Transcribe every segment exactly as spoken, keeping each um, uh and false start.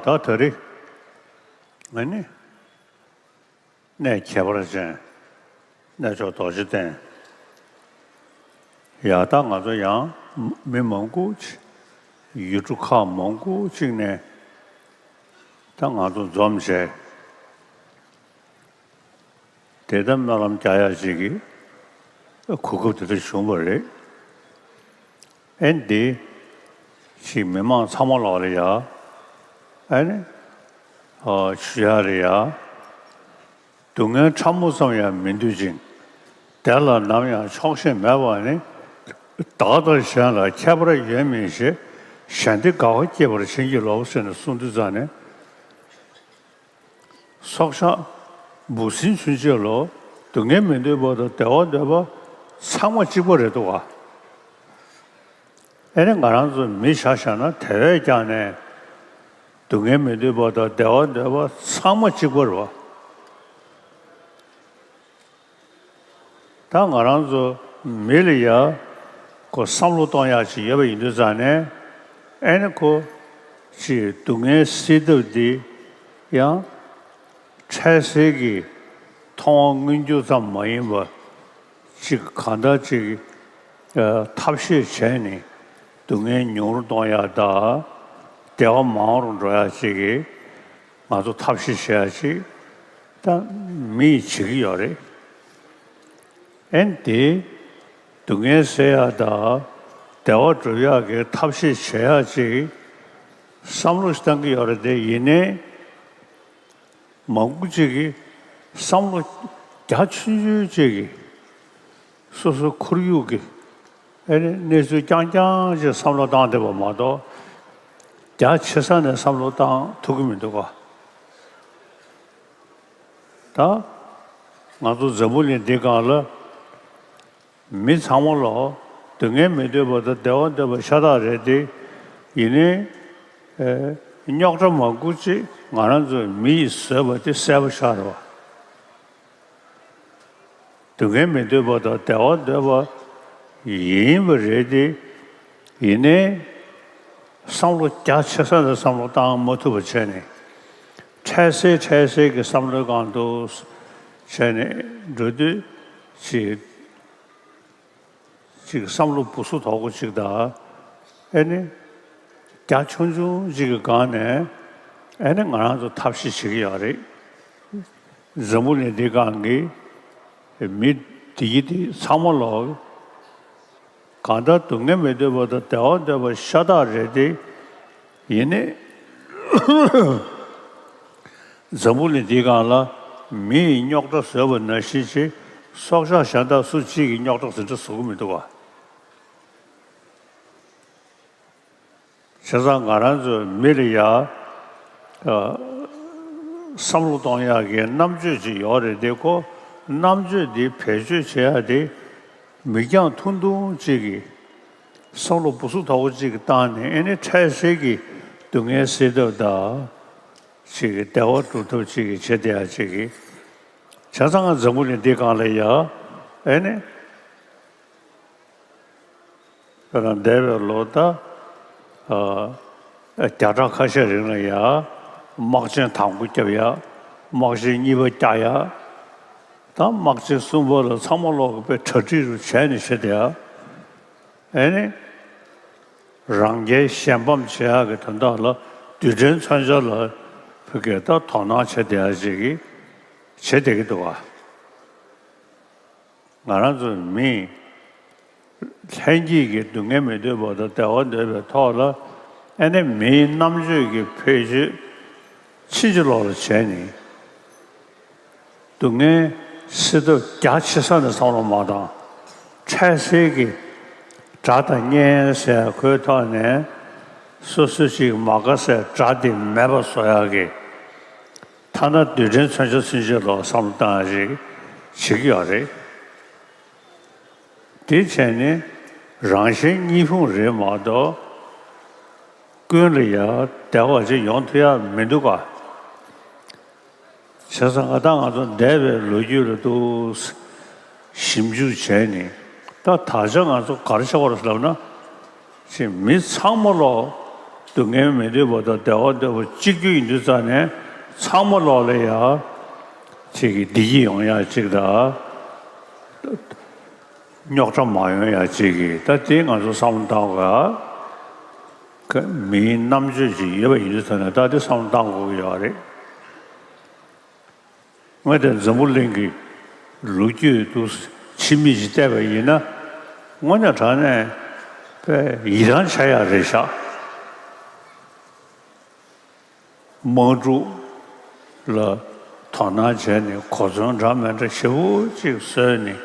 ད་ད་རེས་ང་ནི་གནས་ཁྱད་པར་ཅན་གནས་མཆོག་རྡོ་རྗེ་གདན། ཡ་ད་ང་ཚོ་ཡང་མི་མང་པོ་ཅིག་ཡུལ་གྲུ་ཁག་མང་པོ་ཅིག་ནས་ད་ང་ཚོ་འཛོམས་བྱས། དེ་ལྟར་སྨོན་ལམ་རྒྱག་ཡག་ཅིག་གི་གོ་སྐབས་དེ་འདྲ་བྱུང་བ་རེད། ཨེ་འདི་ཅིག་མི་མང་ཚང་མ་ལོག་ལ་ཡ། ཨེ་ནི་ཨ་ཞུ་ཡག་རེད་ཡ། སྡུག་བསྔལ་ཕྲ་མོ་ཙམ་ཡང་མི་འདོད་ཅིང་། དེ་ལ་ནམ་ཡང་ཆོག་ཤེས་མེད་པ་ནི། བདག་དང་གཞན་ལ་ཁྱད་པར་ཡོད་མིན་ཞེས། གཞན་བདེ་དགའ་བ་སྐྱེད་པར་བྱིན་གྱིས་རློབས་ཟེར་ནས་གསུངས་དུས་ཙང་ནས། སྲོག་ཆགས་འབུ་སྲིན་ཚུན་ཆད་ལོ། སྡུག་བསྔལ་མི་འདོད་པ་དང་བདེ་བ་འདོད་པ་ཚང་མ་གཅིག་པ་རེད་འདུག་ག། ཨེ་ནི་ང་རང་ཚོ་མི་ཆ་བཞག་ན་དེ་བས་ཀྱང་ནས་སྡུག་བསྔལ་མི་འདོད་པ་དང་བདེ་བ་འདོད་པ་ཚང་མ་གཅིག་པ་རེད་བ། ད་ང་རང་ཚོ་མི་ལ་ཡ་ཁོ་བསམ་བློ་གཏོང་ཡག་ཅིག་ཡོད་པ་ཡིན་དུས་ཙང་ནས། ཨེ་ནི་ཁོ་ཅིག་སྡུག་བསྔལ་སེལ་ཐབས་འདི་ཡང་འཕྲལ་སེལ་གྱི་མཐོང་བ་མངོན་གྱུར་ཙམ་མ་ཡིན་པ་ཅིག་གང་ལྟར་ཅིག་ཨ་ཐབས་ཤེས་བྱས་ནས་སྡུག་བསྔལ་ཉུང་རུ་གཏོང་ཡག་དང་བདེ་བ་མང་རུ་འགྲོ་ཡག་ཅིག་གི་ང་ཚོ་ཐབས་ཤེས་བྱེད་ཡག་ཅིག་ད་མི་ཡིས་བྱེད་ཀྱི་ཡོད་རེད། ཨེ་ནི་དེ་སྡུག་བསྔལ་སེལ་ཡག་དང་བདེ་བ་སྒྲུབ་ཡག་གི་ཐབས་ཤེས་བྱེད་ཡག་ཅིག་བསམ་བློ་ཞིག་བཏང་གི་ཡོད་རེད་དེ། ཡིན་ནའི་མང་པོ་ཅིག་གིས་བསམ་བློ་རྒྱ་ཆུང་ཆུང་ཅིག་གིས་སོ་སོའི་ཁོར་ཡུག་གི་ཨེ་ནི་གནས་ཚུལ་རྐྱང་རྐྱང་ཅིག་བསམ་བློ་བཏང་བསྡད་པ་མ་གཏོགས། རྒྱ་ཆེ་ས་ནས་བསམ་བློ་བཏང་ཐུབ་ཀྱི་མི་འདུག་ག། ད་ང་ཚོ་འཛམ་བུ་གླིང་འདི་སྒང་ལ་མི་ཚང་མ་ལོ་སྡུག་བསྔལ་མི་འདོད་པ་དང་བདེ་བ་འདོད་པ་ཤ་སྟག་རེད་དེ། ཡིན་ནའི་ཨེ་རྙོག་དྲ་མང་པོ་ཅིག་ང་རང་ཚོའི་མི་ཡིས་བཟོས་པ་དེ་གསལ་པོ་ཤར་བ། སྡུག་བསྔལ་མི་འདོད་པ་དང་བདེ་བ་འདོད་པ་ཡིན་པ་རེད་དེ། ཡིན་ནའི་བསམ་བློ་རྒྱ་ཆེ་ས་ནས་བསམ་བློ་བཏང་མ་ཐུབ་པ་བྱས་ནས། འཕྲལ་སེལ་འཕྲལ་སེལ་གྱི་བསམ་བློའི་སྒང་དུ་བྱས་ནས་འགྲོ་དུས་ཅིག་ཅིག་བསམ་བློ་སྦུ་སུབ་དོག་པོ་ཅིག་དང་། ཨེ་ནི་རྒྱ་ཆུང་ཆུང་ཅིག་གི་སྒང་ནས་ཨེ་ནི་ང་རང་ཚོ་ཐབས་ཤེས་བྱེད་ཀྱི་ཡོད་རེད། འཛམ་བུ་གླིང་འདི་སྒང་གི་མི་དེ་གི་དེ་ཚང་མ་ལོག་གང་ལྟར་སྡུག་བསྔལ་མི་འདོད་པ་དང་བདེ་བ་འདོད་པ་ཤ་སྟག་རེད་དེ། ཡིན་ནའི་འཛམ་བུ་གླིང་འདིའི་སྒང་ལ་མི་ཡིས་རྙོག་དྲ་བཟོས་པ་ནང་བཞིན་ཅིག་སྲོག་ཆགས་གཞན་དག་སུ་གཅིག་གིས་རྙོག་དྲ་དེ་འདྲ་བཟོ་གི་མི་འདུག་ག། བྱས་ཙང་ང་རང་ཚོའི་མི་ལ་ཡ་ཨ་བསམ་བློ་གཏོང་ཡག་གི་རྣམ་དཔྱོད་ཅིག་ཡོད་རེད་དེ། ཁོ་རྣམ་དཔྱོད་འདི་བེད་སྤྱོད་བྱེད་ཡག་དེ་མིག་རྒྱང་ཐུང་ཐུང་ཅིག་གིས་བསམ་བློ་སྦུ་སུབ་དོག་པོ་ཅིག་གིས་བཏང་ནས། ཨེ་ནི་འཕྲལ་སེལ་གྱི་སྡུག་བསྔལ་སེལ་ཐབས་དང་ཅིག་གི་བདེ་བ་སྒྲུབ་ཐབས་ཅིག་གི་བྱེད་བསྡད་ཡག་ཅིག་གི། བྱས་ཙང་ང་འཛམ་བུ་གླིང་འདི་སྒང་ལ་ཡ་ཨེ་ནི། དཔེར་ན་འདས་པའི་ལོ་ད་ཨ་བརྒྱ་ཕྲག་ཁ་ཤས་རིང་ལ་ཡ་དམག་ཆེན་དང་པོ་བརྒྱབ་ཡ། དམག་ཆེན་གཉིས་པ་བརྒྱབ་ཡ། ད་དམག་ཆེན་གསུམ་པ་ལ་ཚང་མ་ལོག་གི་དཔེ་གྲ་སྒྲིག་རུ་བྱས་ནས་བྱེད་དེ་ཡ། ཨེ་ནི་རང་རྒྱལ་གཞན་ཕམ་བྱེད་ཡག་གི་དོན་དག་ལ་རྡུལ་ཕྲན་མཚོན་ཆ་ལ་ཕ་གིར་ད་དོ་སྣང་བྱེད་བསྡད་ཡག་ཅིག་གི་བྱེད་བསྡད་ཀྱི་འདུག་ག། ང་རང་ཚོ་མི་ལྷན་སྐྱེས་ཀྱི་སྡུག་བསྔལ་མི་འདོད་པ་དང་བདེ་བ་འདོད་པའི་ཐོག་ལ། ཨེ་ནི་མིའི་རྣམ་དཔྱོད་ཀྱི་བེད་སྤྱོད་ཕྱིན་ཅི་ལོག་ལ་བྱས་ནས། སྡུག་བསྔལ་སེལ་ཐབས་རྒྱ་ཆེ་ས་ནས་བསམ་བློ་མ་བཏང་། འཕྲལ་སེལ་གྱི་དགྲ་དང་གཉེན་ཟེར་ཁོའི་ཐོག་ནས་སོ་སོ་ཅིག་མ་དགའ་སའི་དགྲ་དེ་མེད་པ་བཟོ་ཡག་གི། ཐ་ན་རྡུལ་ཕྲན་མཚོན་ཆ་ཚུན་ཆད་ལ་བསམ་བློ་བཏང་ཡག་ཅིག་བྱེད་ཀྱི་ཡོད་རེད། དེ་བྱས་ནས་རང་གཞན་གཉིས་ཕུང་རེད་མ་གཏོགས། ཀུན་ལ་ཡ་བདེ་བ་ཅིག་ཡོང་ཐུབ་ཡག་མི་འདུག་ག། བྱས་ཙང་ང་ད་ང་ཚོ་འདས་པའི་ལོ་རྒྱུས་ལ་ཏོག་ཙམ་ཞིབ་འཇུག་བྱས་ནས། ད་ད་ཆ་ང་ཚོ་ག་རེ་ཆགས་པ་རེད་ལབ་ན། ཅིག་མི་ཚང་མ་ལོག་ སྡུག་བསྔལ་མི་འདོད་པ་དང་བདེ་བ་འདོད་པ་གཅིག་གྱུར་ཡིན་དུས་ཙང་ནས་ཚང་མ་ལོག་ལ་ཡ་ཅིག་གི་བདེ་སྐྱིད་ཡོང་ཡ་ཅིག་དང་རྙོག་དྲ་མ་ཡོང་ཡ་ཅིག་གི་ད་དེ་ང་ཚོ་བསམ་བློ་བཏང་དགོས་ཡ། མིའི་རྣམ་དཔྱོད་ཅིག་ཡོད་པ་ཡིན་དུས་ཙང་ནས་ད་དེ་བསམ་བློ་བཏང་དགོས་ཀྱི་ཡོད་རེད། ངས་དེ་འཛམ་བུ་གླིང་གི་ལོ་རྒྱུས་དུ་ཕྱི་མིག་ཅིག་བལྟས་པ་ཡིན་ན། དངོས་གནས་དྲང་གནས་དཔེ་ཡིད་ཐང་ཆད་ཡག་རེད་ཤག་དམག་འཁྲུག་ལ་དོ་སྣང་བྱས་ནས་གོ་མཚོན་འདྲ་མི་འདྲ་ཞེ་པོ་ཅིག་བཟོས་ནས་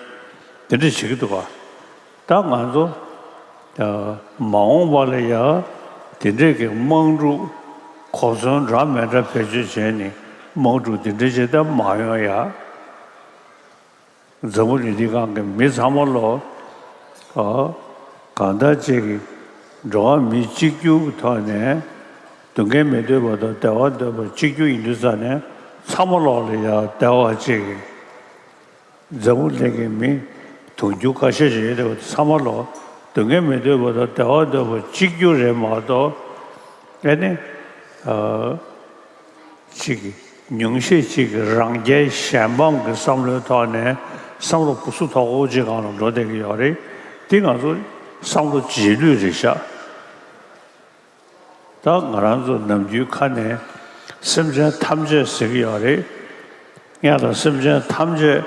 དེ་འདྲ་བྱེད་ཀྱི་འདུག་ག་ད་ང་ཚོ་མ་འོངས་པ་ལ་ཡ་དེ་འདྲས་ཀྱི་དམག་འཁྲུག་གོ་མཚོན་འདྲ་མི་འདྲ་བེད་སྤྱོད་བྱས་ནས་དམག་འཁྲུག་དེ་འདྲས་བྱེད་ཐབས་མ་ཡོང་ཡ། འཛམ་བུ་གླིང་འདི་སྒང་གི་མི་ཚང་མ་ལོ་གང་ལྟར་ཅིག་གི་འགྲོ་བ་མི་གཅིག་གྱུར་གྱི་ཐོག་ནས་སྡུག་བསྔལ་མི་འདོད་པ་དང་བདེ་བ་འདོད་པ་གཅིག་གྱུར་ཡིན་དུས་ཙང་ནས་ཚང་མ་ལོག་ལ་ཡ་བདེ་བ་ཅིག་གི་འཛམ་བུ་གླིང་གི་མི་དུང་ཕྱུར་ཁ་ཤས་ཤིག་ཡོད་དེ་ཚང་མ་ལོ་སྡུག་བསྔལ་མི་འདོད་པ་དང་བདེ་བ་འདོད་པ་གཅིག་གྱུར་རེད་མ་གཏོགས་ཨེ་ནི་ཨ་གཅིག་གི་ཉུང་ཤས་གཅིག་གི་རང་རྒྱལ་གཞན་ཕམ་གྱི་བསམ་བློའི་ཐོག་ནས་བསམ་བློ་སྦུ་སུ་དོག་པོ་ཅིག་སྒང་ལ་འགྲོ་བསྡད་ཀྱི་ཡོད་རེད། འདི་ང་ཚོ་བསམ་བློ་རྗེས་ལུས་རེད་ཤག་ད་ང་རང་ཚོ་ནམ་རྒྱུན་ཁ་ནས་སེམས་ཅན་ཐམས་ཅད་ཟེར་གྱི་ཡོད་རེད། སྔོན་ལ་སེམས་ཅན་ཐམས་ཅད་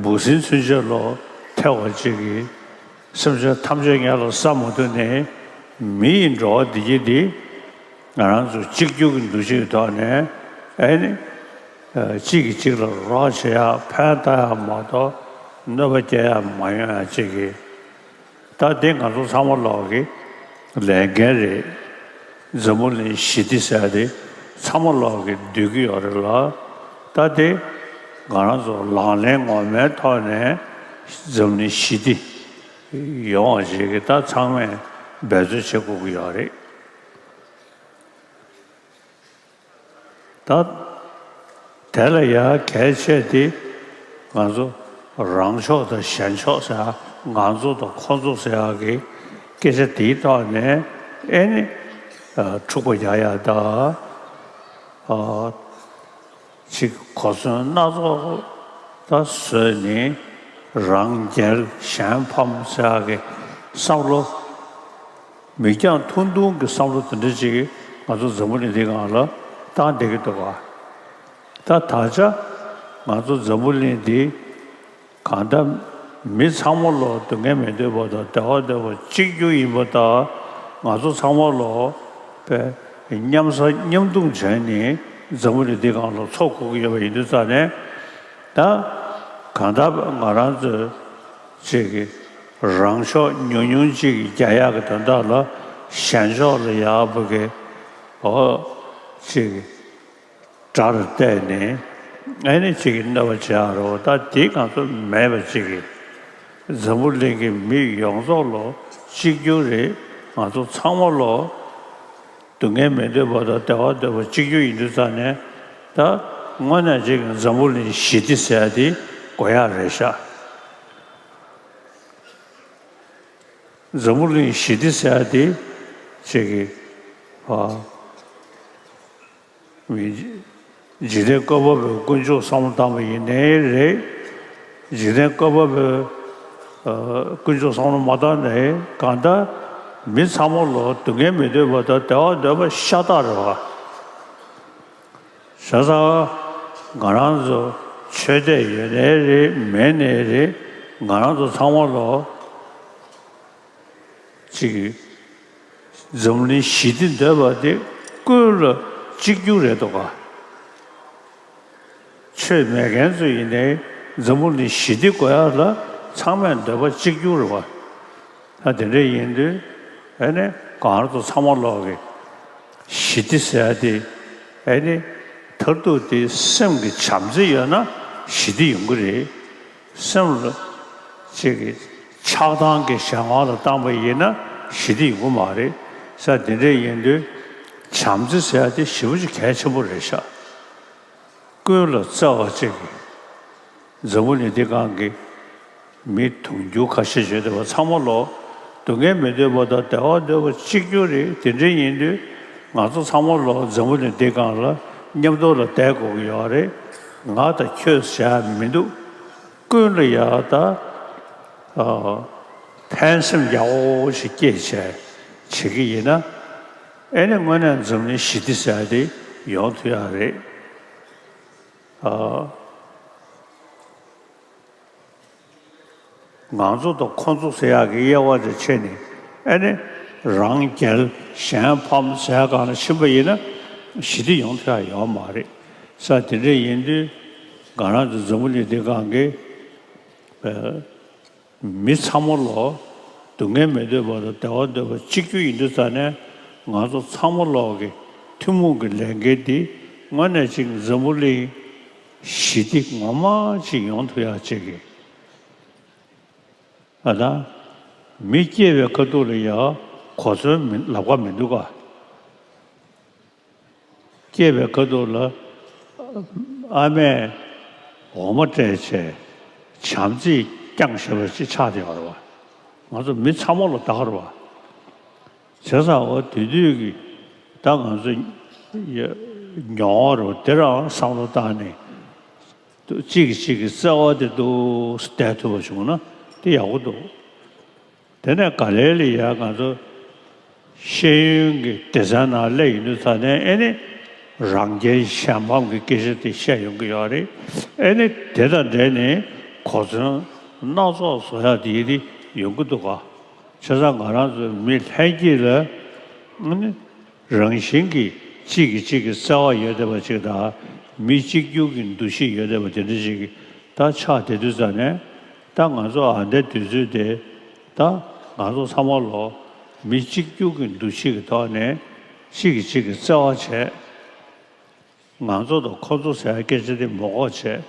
འབུ་སྲིན་ཚུན་ཆད་ལོ་ཐེ་བ་ཅིག་གིས་སེམས་ཅན་ཐམས་ཅད་སྔོན་ལ་བསམ་མ་ཐུབ་ནས་མི་ཡི་འགྲོ་བ་འདི་གྱིས་འདི་ང་རང་ཚོ་གཅིག་གྱུར་གྱི་འདུ་ཤེས་ཀྱི་ཐོག་ནས་ཨེ་ནི་གཅིག་གིས་གཅིག་ལ་རོགས་བྱེད་ཡག་ཕན་བཏགས་ཡག་མ་གཏོགས་གནོད་པ་སྐྱེལ་ཡག་མ་ཡོང་ཡག་ཅིག་གིས། ད་འདི་ང་ཚོ་ཚང་མ་ལོག་གི་ལས་འགན་རེད། འཛམ་བུ་གླིང་ཞི་བདེ་ཟེར་ཡ་དེ་ཚང་མ་ལོག་གི་འདོད་ཀྱི་ཡོད་རེད་ལ། ད་དེ་ང་རང་ཚོ་ལག་ལེན་ངོ་མའི་ཐོག་ནས་འཛམ་གླིང་ཞི་བདེ་ཡོང་བ་ཞིག་གི་ད་ཚང་མས་འབད་རྩོལ་བྱེད་དགོས་ཀྱི་ཡོད་རེད། ད་དེ་ལ་ཡ་གལ་ཆེ་དེ་ང་ཚོ་རང་ཕྱོགས་དང་གཞན་ཕྱོགས་ཟེར་ཡ་ང་ཚོ་དང་ཁོ་ཚོ་ཟེར་ཡ་གི་སྐད་ཆ་དེའི་ཐོག་ནས་ཨེ་ནི་འཁྲུག་པ་རྒྱག་ཡ་ད་ཅིག་གོ་མཚོན་སྣ་ཚོགས་ད་བཟོས་ནས་རང་རྒྱལ་གཞན་ཕམ་ཟེར་ཡ་གི་བསམ་བློ། མིག་རྒྱང་ཐུང་ཐུང་གི་བསམ་བློ་དེ་འདྲ་ཅིག་ང་ཚོ་འཛམ་བུ་གླིང་འདིའི་སྒང་ལ་བཏང་བསྡད་ཀྱི་འདུག་ག་ད་ད་ཆ་ང་ཚོ་འཛམ་བུ་གླིང་འདི་གང་ལྟར་མི་ཚང་མ་ལོ་སྡུག་བསྔལ་མི་འདོད་པ་དང་བདེ་བ་འདོད་པ་གཅིག་གྱུར་ཡིན་པ་དང་ང་ཚོ་ཚང་མ་ལོ་དཔེ་མཉམ་ཟ་མཉམ་འཐུང་བྱས་ནས་འཛམ་བུ་གླིང་འདིའི་སྒང་ལ་འཚོ་དགོས་ཀྱི་ཡོད་པ་ཡིན་དུས་ཙང་ནས་ད་གང་ལྟར་ང་རང་ཚོས། ཅིག་གིས་རང་ཕྱོགས་ཉུང་ཉུང་ཅིག་གིས་རྒྱག་ཡག་གི་དོན་དག་ལ་གཞན་ཕྱོགས་ལ་ཡག་པོ་གི་འོ་ཅིག་གིས་དགྲར་བལྟས་ནས་ཨེ་ནི་ཅིག་གིས་གནོད་པ་བྱེད་ཡག་རེད་བ། ད་དེ་ང་ཚོ་མེད་པ་ཅིག་གིས་འཛམ་བུ་གླིང་གི་མི་ཡོངས་རྫོགས་ལོ་གཅིག་གྱུར་རེད། ང་ཚོ་ཚང་མ་ལོ་སྡུག་བསྔལ་མི་འདོད་པ་དང་བདེ་བ་འདོད་པ་གཅིག་གྱུར་ཡིན་དུས་ཙང་ནས་ད་དངོས་གནས་ཅིག་འཛམ་བུ་གླིང་ཞི་བདེ་ཟེར་ཡ་དེ་དགོས་ཡག་རེད་ཤག་འཛམ་བུ་གླིང་ཞི་བདེ་ཟེར་ཡ་དེ་ཅིག་གི་ཨ་མི་འཇིག་རྟེན་བཀོད་པ་པོའི་དཀོན་མཆོག་བསམ་བློ་བཏང་པ་ཡིན་ནའི་རེད། འཇིག་རྟེན་བཀོད་པ་པོའི་ཨ་དཀོན་མཆོག་བསམ་བློ་མ་བཏང་ནའི་གང་ལྟར་མི་ཚང་མ་ལོ་སྡུག་བསྔལ་མི་འདོད་པ་དང་བདེ་བ་འདོད་པ་ཤ་སྟག་རེད་བ། བྱས་ཙང་ང་རང་ཚོ་ཆོས་དད་ཡོད་ནའི་རེད་མེད་ནའི་རེད། ང་རང་ཚོ་ཚང་མ་ལོ་ཅིག་འཛམ་གླིང་ཞི་བདེ་འདོད་པ་དེ་ཀུན་ལ་གཅིག་གྱུར་རེད་འདུག་ག་ཆོས་མེད་མཁན་ཚོ་ཡིན་ནའི་འཛམ་བུ་གླིང་ཞི་བདེ་དགོས་ཡག་ལ་ཚང་མས་འདོད་པ་གཅིག་གྱུར་རེད་བ། ད་དེ་འདྲ་ཡིན་དུས་ཨེ་ནི་གང་ལྟར་ཚང་མ་ལོག་གི་ཞི་བདེ་ཟེར་ཡ་དེ་ཨེ་ནི་མཐར་ཐུག་དེ་སེམས་ཀྱི་བྱམས་བརྩེ་ཡོད་ན་ཞི་བདེ་ཡོང་གི་རེད། སེམས་ལ་ཅིག་གི་ཆགས་སྡང་གི་གཞན་དབང་ལ་བཏང་པ་ཡིན་ན་ཞི་བདེ་ཡོང་གི་མ་རེད། ས་དེ་འདྲ་ཡིན་དུས་བྱམས་བརྩེ་ཟེར་ཡ་དེ་ཞེ་པོ་ཅིག་གལ་ཆེན་པོ་རེད་ཤག་ཀུན་ལ་བརྩེ་བ་ཅིག་གི་འཛམ་བུ་གླིང་འདི་སྒང་གི་མི་དུང་ཕྱུར་ཁ་ཤས་བྱས་བསྡད་པ་ཚང་མ་ལོ་སྡུག་བསྔལ་མི་འདོད་པ་དང་བདེ་བ་འདོད་པ་གཅིག་གྱུར་རེད། དེ་འདྲ་ཡིན་དུས་ ང་ཚོ་ཚང་མ་ལོ་འཛམ་བུ་གླིང་འདི་སྒང་ལ་མཉམ་དུ་ལ་བསྡད་དགོས་ཀྱི་ཡོད་རེད། ང་དང་ཁྱོད་ཟེར་ཡ་མི་འདུག་ཀུན་ལ་ཡ་ད་ཕན་སེམས་ཡག་པོ་ཞིག་སྐྱེས་བྱས་བྱེད་ཀྱི་ཡིན་ན། ཨེ་ནི་དངོས་གནས་འཛམ་གླིང་ཞི་བདེ་ཟེར་ཡ་དེ་ཡོང་ཐུབ་ཡ་རེད། ང་ཚོ་དང་ཁོ་ཚོ་ཟེར་ཡག་གི་དབྱེ་བ་དེ་ཕྱེ་ནས། ཨེ་ནི་རང་རྒྱལ་གཞན་ཕམ་ཟེར་ཡག་སྒང་ལ་ཕྱིན་པ་ཡིན་ན་ཞི་བདེ་ཡོང་ཐུབ་ཡག་ཡོད་མ་རེད། ས་དེ་འདྲ་ཡིན་དུས་ང་རང་ཚོ་འཛམ་བུ་གླིང་འདི་སྒང་གི་མི་ཚང་མ་ལོ་སྡུག་བསྔལ་མི་འདོད་པ་དང་བདེ་བ་འདོད་པ་གཅིག་གྱུར་ཡིན་དུས་ཙ་ནས། ང་ཚོ་ཚང་མ་ལོ་གི་ཐུན་མོང་གི་ལས་འགན་འདི་དངོས་གནས་ཅིག་འཛམ་བུ་གླིང་ཞི་བདེ་ངོ་མ་ཅིག་ཡོང་ཐུབ་ཡག་ཅིག་གི། ཨ་ད། མི་སྐྱེས་པའི་ཁ་ཐུག་ལ་ཡ་གོ་མཚོན་མི་ལབ་ཀ་མི་འདུག་ག་སྐྱེས་པའི་ཁ་ཐུག་ལ་ཨ་མས་འོ་མ་སྤྲད་བྱས་བྱམས་བརྩེས་བསྐྱངས་བཞག་པ་ཅིག་ཆགས་བསྡད་ཡོད་རེད་བ། ང་ཚོ་མི་ཚང་མ་ལ་ད་ག་རེད་བ། བྱས་ཙང་འོ་དེ་དུས་ཀྱི་ད་ང་ཚོ་ཡ་མྱོང་བ་རེད་བ། དེ་རང་བསམ་བློ་བཏང་ནས། གཅིག་གིས་གཅིག་གི་བརྩེ་བ་དེ་འདུག་སེ་བསྡད་ཐུབ་པ་བྱུང་ན་དེ་ཡག་པོ་འདུག་དེ་ནས་ག་ལེ་ལ་ཡ་ང་ཚོ་ཤེས་ཡོན་གྱི་སྡེ་ཚན་ནང་སླེབས་ཡོང་དུས་ཙ་ནས། ཨེ་ནི་རང་རྒྱལ་གཞན་ཕམ་གྱི་སྐད་ཆ་དེ་བཤད་ཡོང་གི་ཡོད་རེད། ཨེ་ནི་དེ་དང་འབྲེལ་ནས་གོ་མཚོན་སྣ་ཚོགས་བཟོ་ཡག་དེ་དེ་ཡོང་གི་འདུག་ག་བྱས་ཙང་ང་རང་ཚོ་མི་ལྷན་སྐྱེས་ལ་ཨེ་ནི། རང་བཞིན་གྱིས་གཅིག་གིས་གཅིག་གི་བརྩེ་བ་ཡོད་བསྡད་པ་ཅིག་དང་། མི་གཅིག་གྱུར་གྱི་འདུ་ཤེས་ཡོད་བསྡད་པ་དེ་འདྲ་ཞིག་ད་ཆགས་བསྡད་དུས་ཙ་ནས། ད་ང་ཚོ་ཨ་འདའི་དུས་ཚོད་དེ་ད་ང་ཚོ་ཚང་མ་ལོ་མི་གཅིག་གྱུར་གྱི་འདུ་ཤེས་ཀྱི་ཐོག་ནས་གཅིག་གིས་གཅིག་གི་བརྩེ་བ་བྱས། ང་ཚོ་དང་ཁོ་ཚོ་ཟེར་བའི་སྐད་ཆ་དེ་མ་གོ་བྱས།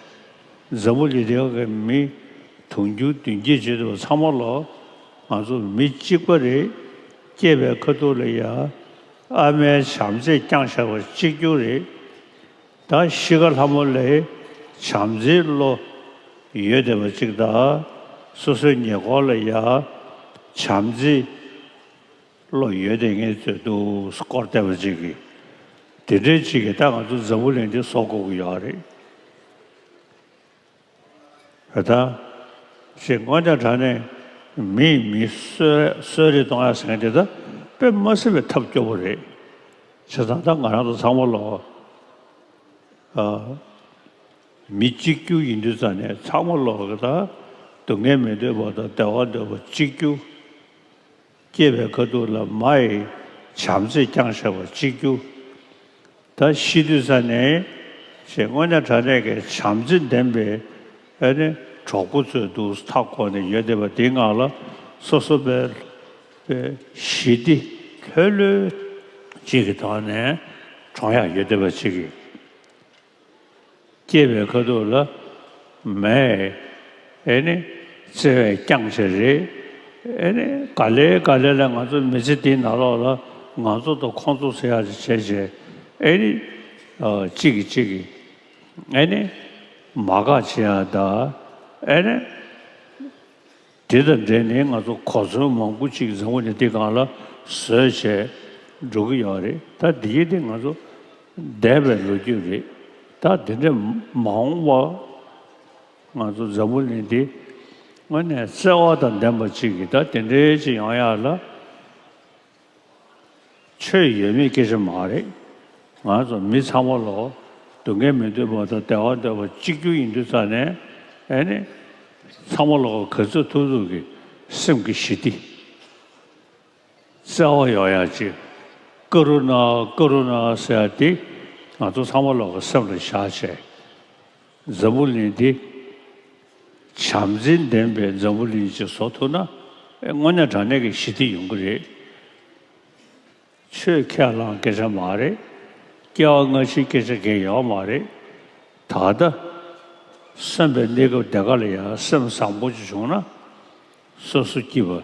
འཛམ་བུ་གླིང་འདིའི་གི་མི་དུང་ཕྱུར་བདུན་བརྒྱད་བྱེད་དུས་ཚང་མ་ལོ་ང་ཚོ་མི་གཅིག་པ་རེད། སྐྱེས་པའི་ཁ་ཐུག་ལ་ཡ་ཨ་མའི་བྱམས་བརྩེས་བསྐྱངས་བཞག་པ་གཅིག་གྱུར་རེད། ད་ཤི་ཁ་ལྷ་མོ་ལ་བྱམས་བརྩེའི་བློ་ཡོད་བསྡད་པ་གཅིག་དང་། སོ་སོའི་ཉེ་འཁོར་ལ་ཡ་བྱམས་བརྩེའི་བློ་ཡོད་བསྡད་མཁན་ཚོས་འདུག་སྐོར་བསྡད་པ་གཅིག་གིས། དེ་འདྲའི་གཅིག་གིས་ད་ང་ཚོ་འཛམ་བུ་གླིང་འདི་བཟོ་དགོས་ཀྱི་ཡོད་རེད། ད་ལྟ་ཞེས་དངོས་གནས་དྲང་གནས་མིས་མི་གསོད་གསོད་རེས་གཏོང་ཡ་ཟེར་མཁན་དེ་ད་དཔེ་མ་སྲིད་པའི་ཐབས་སྐྱོ་པོ་རེད། བྱས་ཙང་ད་ང་རང་ཚོ་ཚང་མ་ལོ། ཨ། མི་གཅིག་གྱུར་ཡིན་དུས་ཙ་ནས་ཚང་མ་ལོ་གི་ད་སྡུག་བསྔལ་མི་འདོད་པ་དང་བདེ་བ་འདོད་པ་གཅིག་གྱུར། སྐྱེས་པའི་ཁ་ཐུག་ལ་མ་ཡི་བྱམས་བརྩེས་བསྐྱངས་བཞག་པ་གཅིག་གྱུར། ད་ཤི་དུས་ཙ་ནས་ཞེས་དངོས་གནས་དྲང་གནས་ཀྱི་བྱམས་བརྩེ་ལྡན་པའི་ཨ་ནི་གྲོགས་པོ་ཚོས་འདུག་མཐའ་བསྐོར་ནས་ཡོད་བསྡད་པ་དེའི་ངང་ལ་སོ་སོ་པའི་པའི་ཞི་བདེ་ལྷོད་ལྷོད་ཅིག་གི་ཐོག་ནས་གྲོངས་ཡག་ཡོད་བསྡད་པ་ཅིག་གིས། སྐྱེས་པའི་ཁ་ཐུག་ལ་མས་ཨེ་ནི་བརྩེ་བས་བསྐྱངས་བྱས་རེད། ཨེ་ནི་ག་ལེ་ག་ལེ་ལ་ང་ཚོ་མི་ཚེ་འདིའི་ནང་ལོགས་ལ་ང་ཚོ་དང་ཁོང་ཚོ་ཟེར་ཡག་ཅིག་བྱས་བྱས། ཨེ་ནི་ཨ་གཅིག་གིས་གཅིག་གི་ཨེ་ནི་མ་དགའ་བྱེད་ཡག་དང་། ཨེ་ནི། དེ་དང་འབྲེལ་ནས་ང་ཚོ་གོ་མཚོན་མང་པོ་ཅིག་འཛམ་བུ་གླིང་འདི་སྒང་ལ་བཟོས་བྱས་འགྲོ་གི་ཡོད་རེད། ད་འདི་གི་དེ་ང་ཚོ་འདས་པའི་ལོ་རྒྱུས་རེད། ད་དེ་འདྲ་མ་འོངས་པ་ང་ཚོ་འཛམ་བུ་གླིང་འདི་དངོས་གནས་བརྩེ་བ་དང་ལྡན་པ་ཅིག་གིས་ད་དེ་འདྲའི་ཅིག་ཡོང་ཡག་ལ། ཆོས་ཡོད་མེད་སྐད་ཆ་མ་རེད། ང་ཚོ་མི་ཚང་མ་ལོ་སྡུག་བསྔལ་མི་འདོད་པ་དང་བདེ་བ་འདོད་པ་གཅིག་གྱུར་ཡིན་དུས་ཙ་ནས། ཨེ་ནི་ཚང་མ་ལོ་ག་ཚོད་ཐུབ་ཐུབ་ཀྱི་སེམས་ཀྱི་ཞི་བདེ། བརྩེ་བ་ཡོང་ཡག་ཅིག་ཀ་རུ་ཎ་ཀ་རུ་ཎ་ཟེར་ཡག་དེ་ང་ཚོ་ཚང་མ་ལོ་ག་སེམས་ལ་བཞག་བྱས། འཛམ་བུ་གླིང་འདི་བྱམས་བརྩེ་ལྡན་པའི་འཛམ་བུ་གླིང་ཅིག་བཟོ་ཐུབ་ན། ཨེ་དངོས་གནས་དྲང་གནས་ཀྱི་ཞི་བདེ་ཡོང་གི་རེད། ཆོས་ཁས་བླངས་སྐད་ཆ་མ་རེད། སྐྱེ་བ་སྔ་ཕྱིའི་སྐད་ཆ་གང་ཡང་ཡོད་མ་རེད། ད་ལྟ་གསོན་པའི་གནས་སྐབས་དེ་ག་ལ་ཡང་སེམས་བཟང་པོ་ཅིག་བྱུང་ན། སོ་སོ་སྐྱིད་པ།